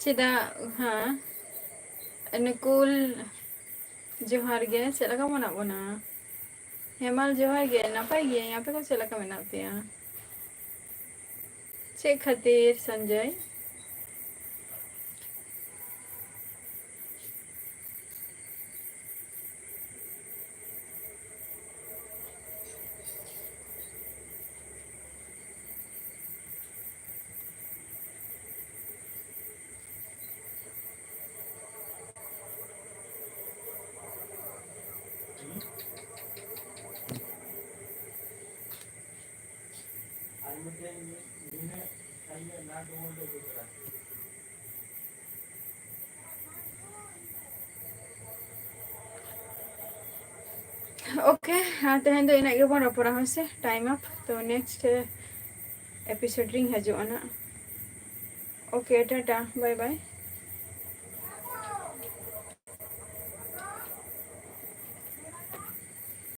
ᱪᱮᱫᱟᱜ? ᱦᱮᱸ, ᱱᱩᱠᱩᱞ, ᱡᱚᱦᱟᱨ ᱜᱮ, ᱪᱮᱫ ᱞᱮᱠᱟ ᱢᱮᱱᱟᱜ ᱵᱚᱱᱟ? ᱦᱮᱢᱟᱞ, ᱡᱚᱦᱟᱨ ᱜᱮ, ᱱᱟᱯᱟᱭ ᱜᱤᱭᱟᱹᱧ, ᱟᱯᱮ ᱠᱚ ᱪᱮᱫ ᱞᱮᱠᱟ ᱢᱮᱱᱟᱜ ᱯᱮᱭᱟ? ᱪᱮᱫ ᱠᱷᱟᱹᱛᱤᱨ, ᱥᱚᱧᱡᱚᱭ? ᱳᱠᱮ, ᱟᱨ ᱛᱮᱦᱮᱧ ᱫᱚ ᱤᱱᱟᱹᱜ ᱜᱮᱵᱚᱱ ᱨᱚᱯᱚᱲᱟ, ᱦᱳᱭ ᱥᱮ, time up᱾ ᱛᱚ, next episode ᱨᱤᱧ ᱦᱤᱡᱩᱜᱼᱟ ᱱᱟᱜ᱾ Okay, tata, bye bye.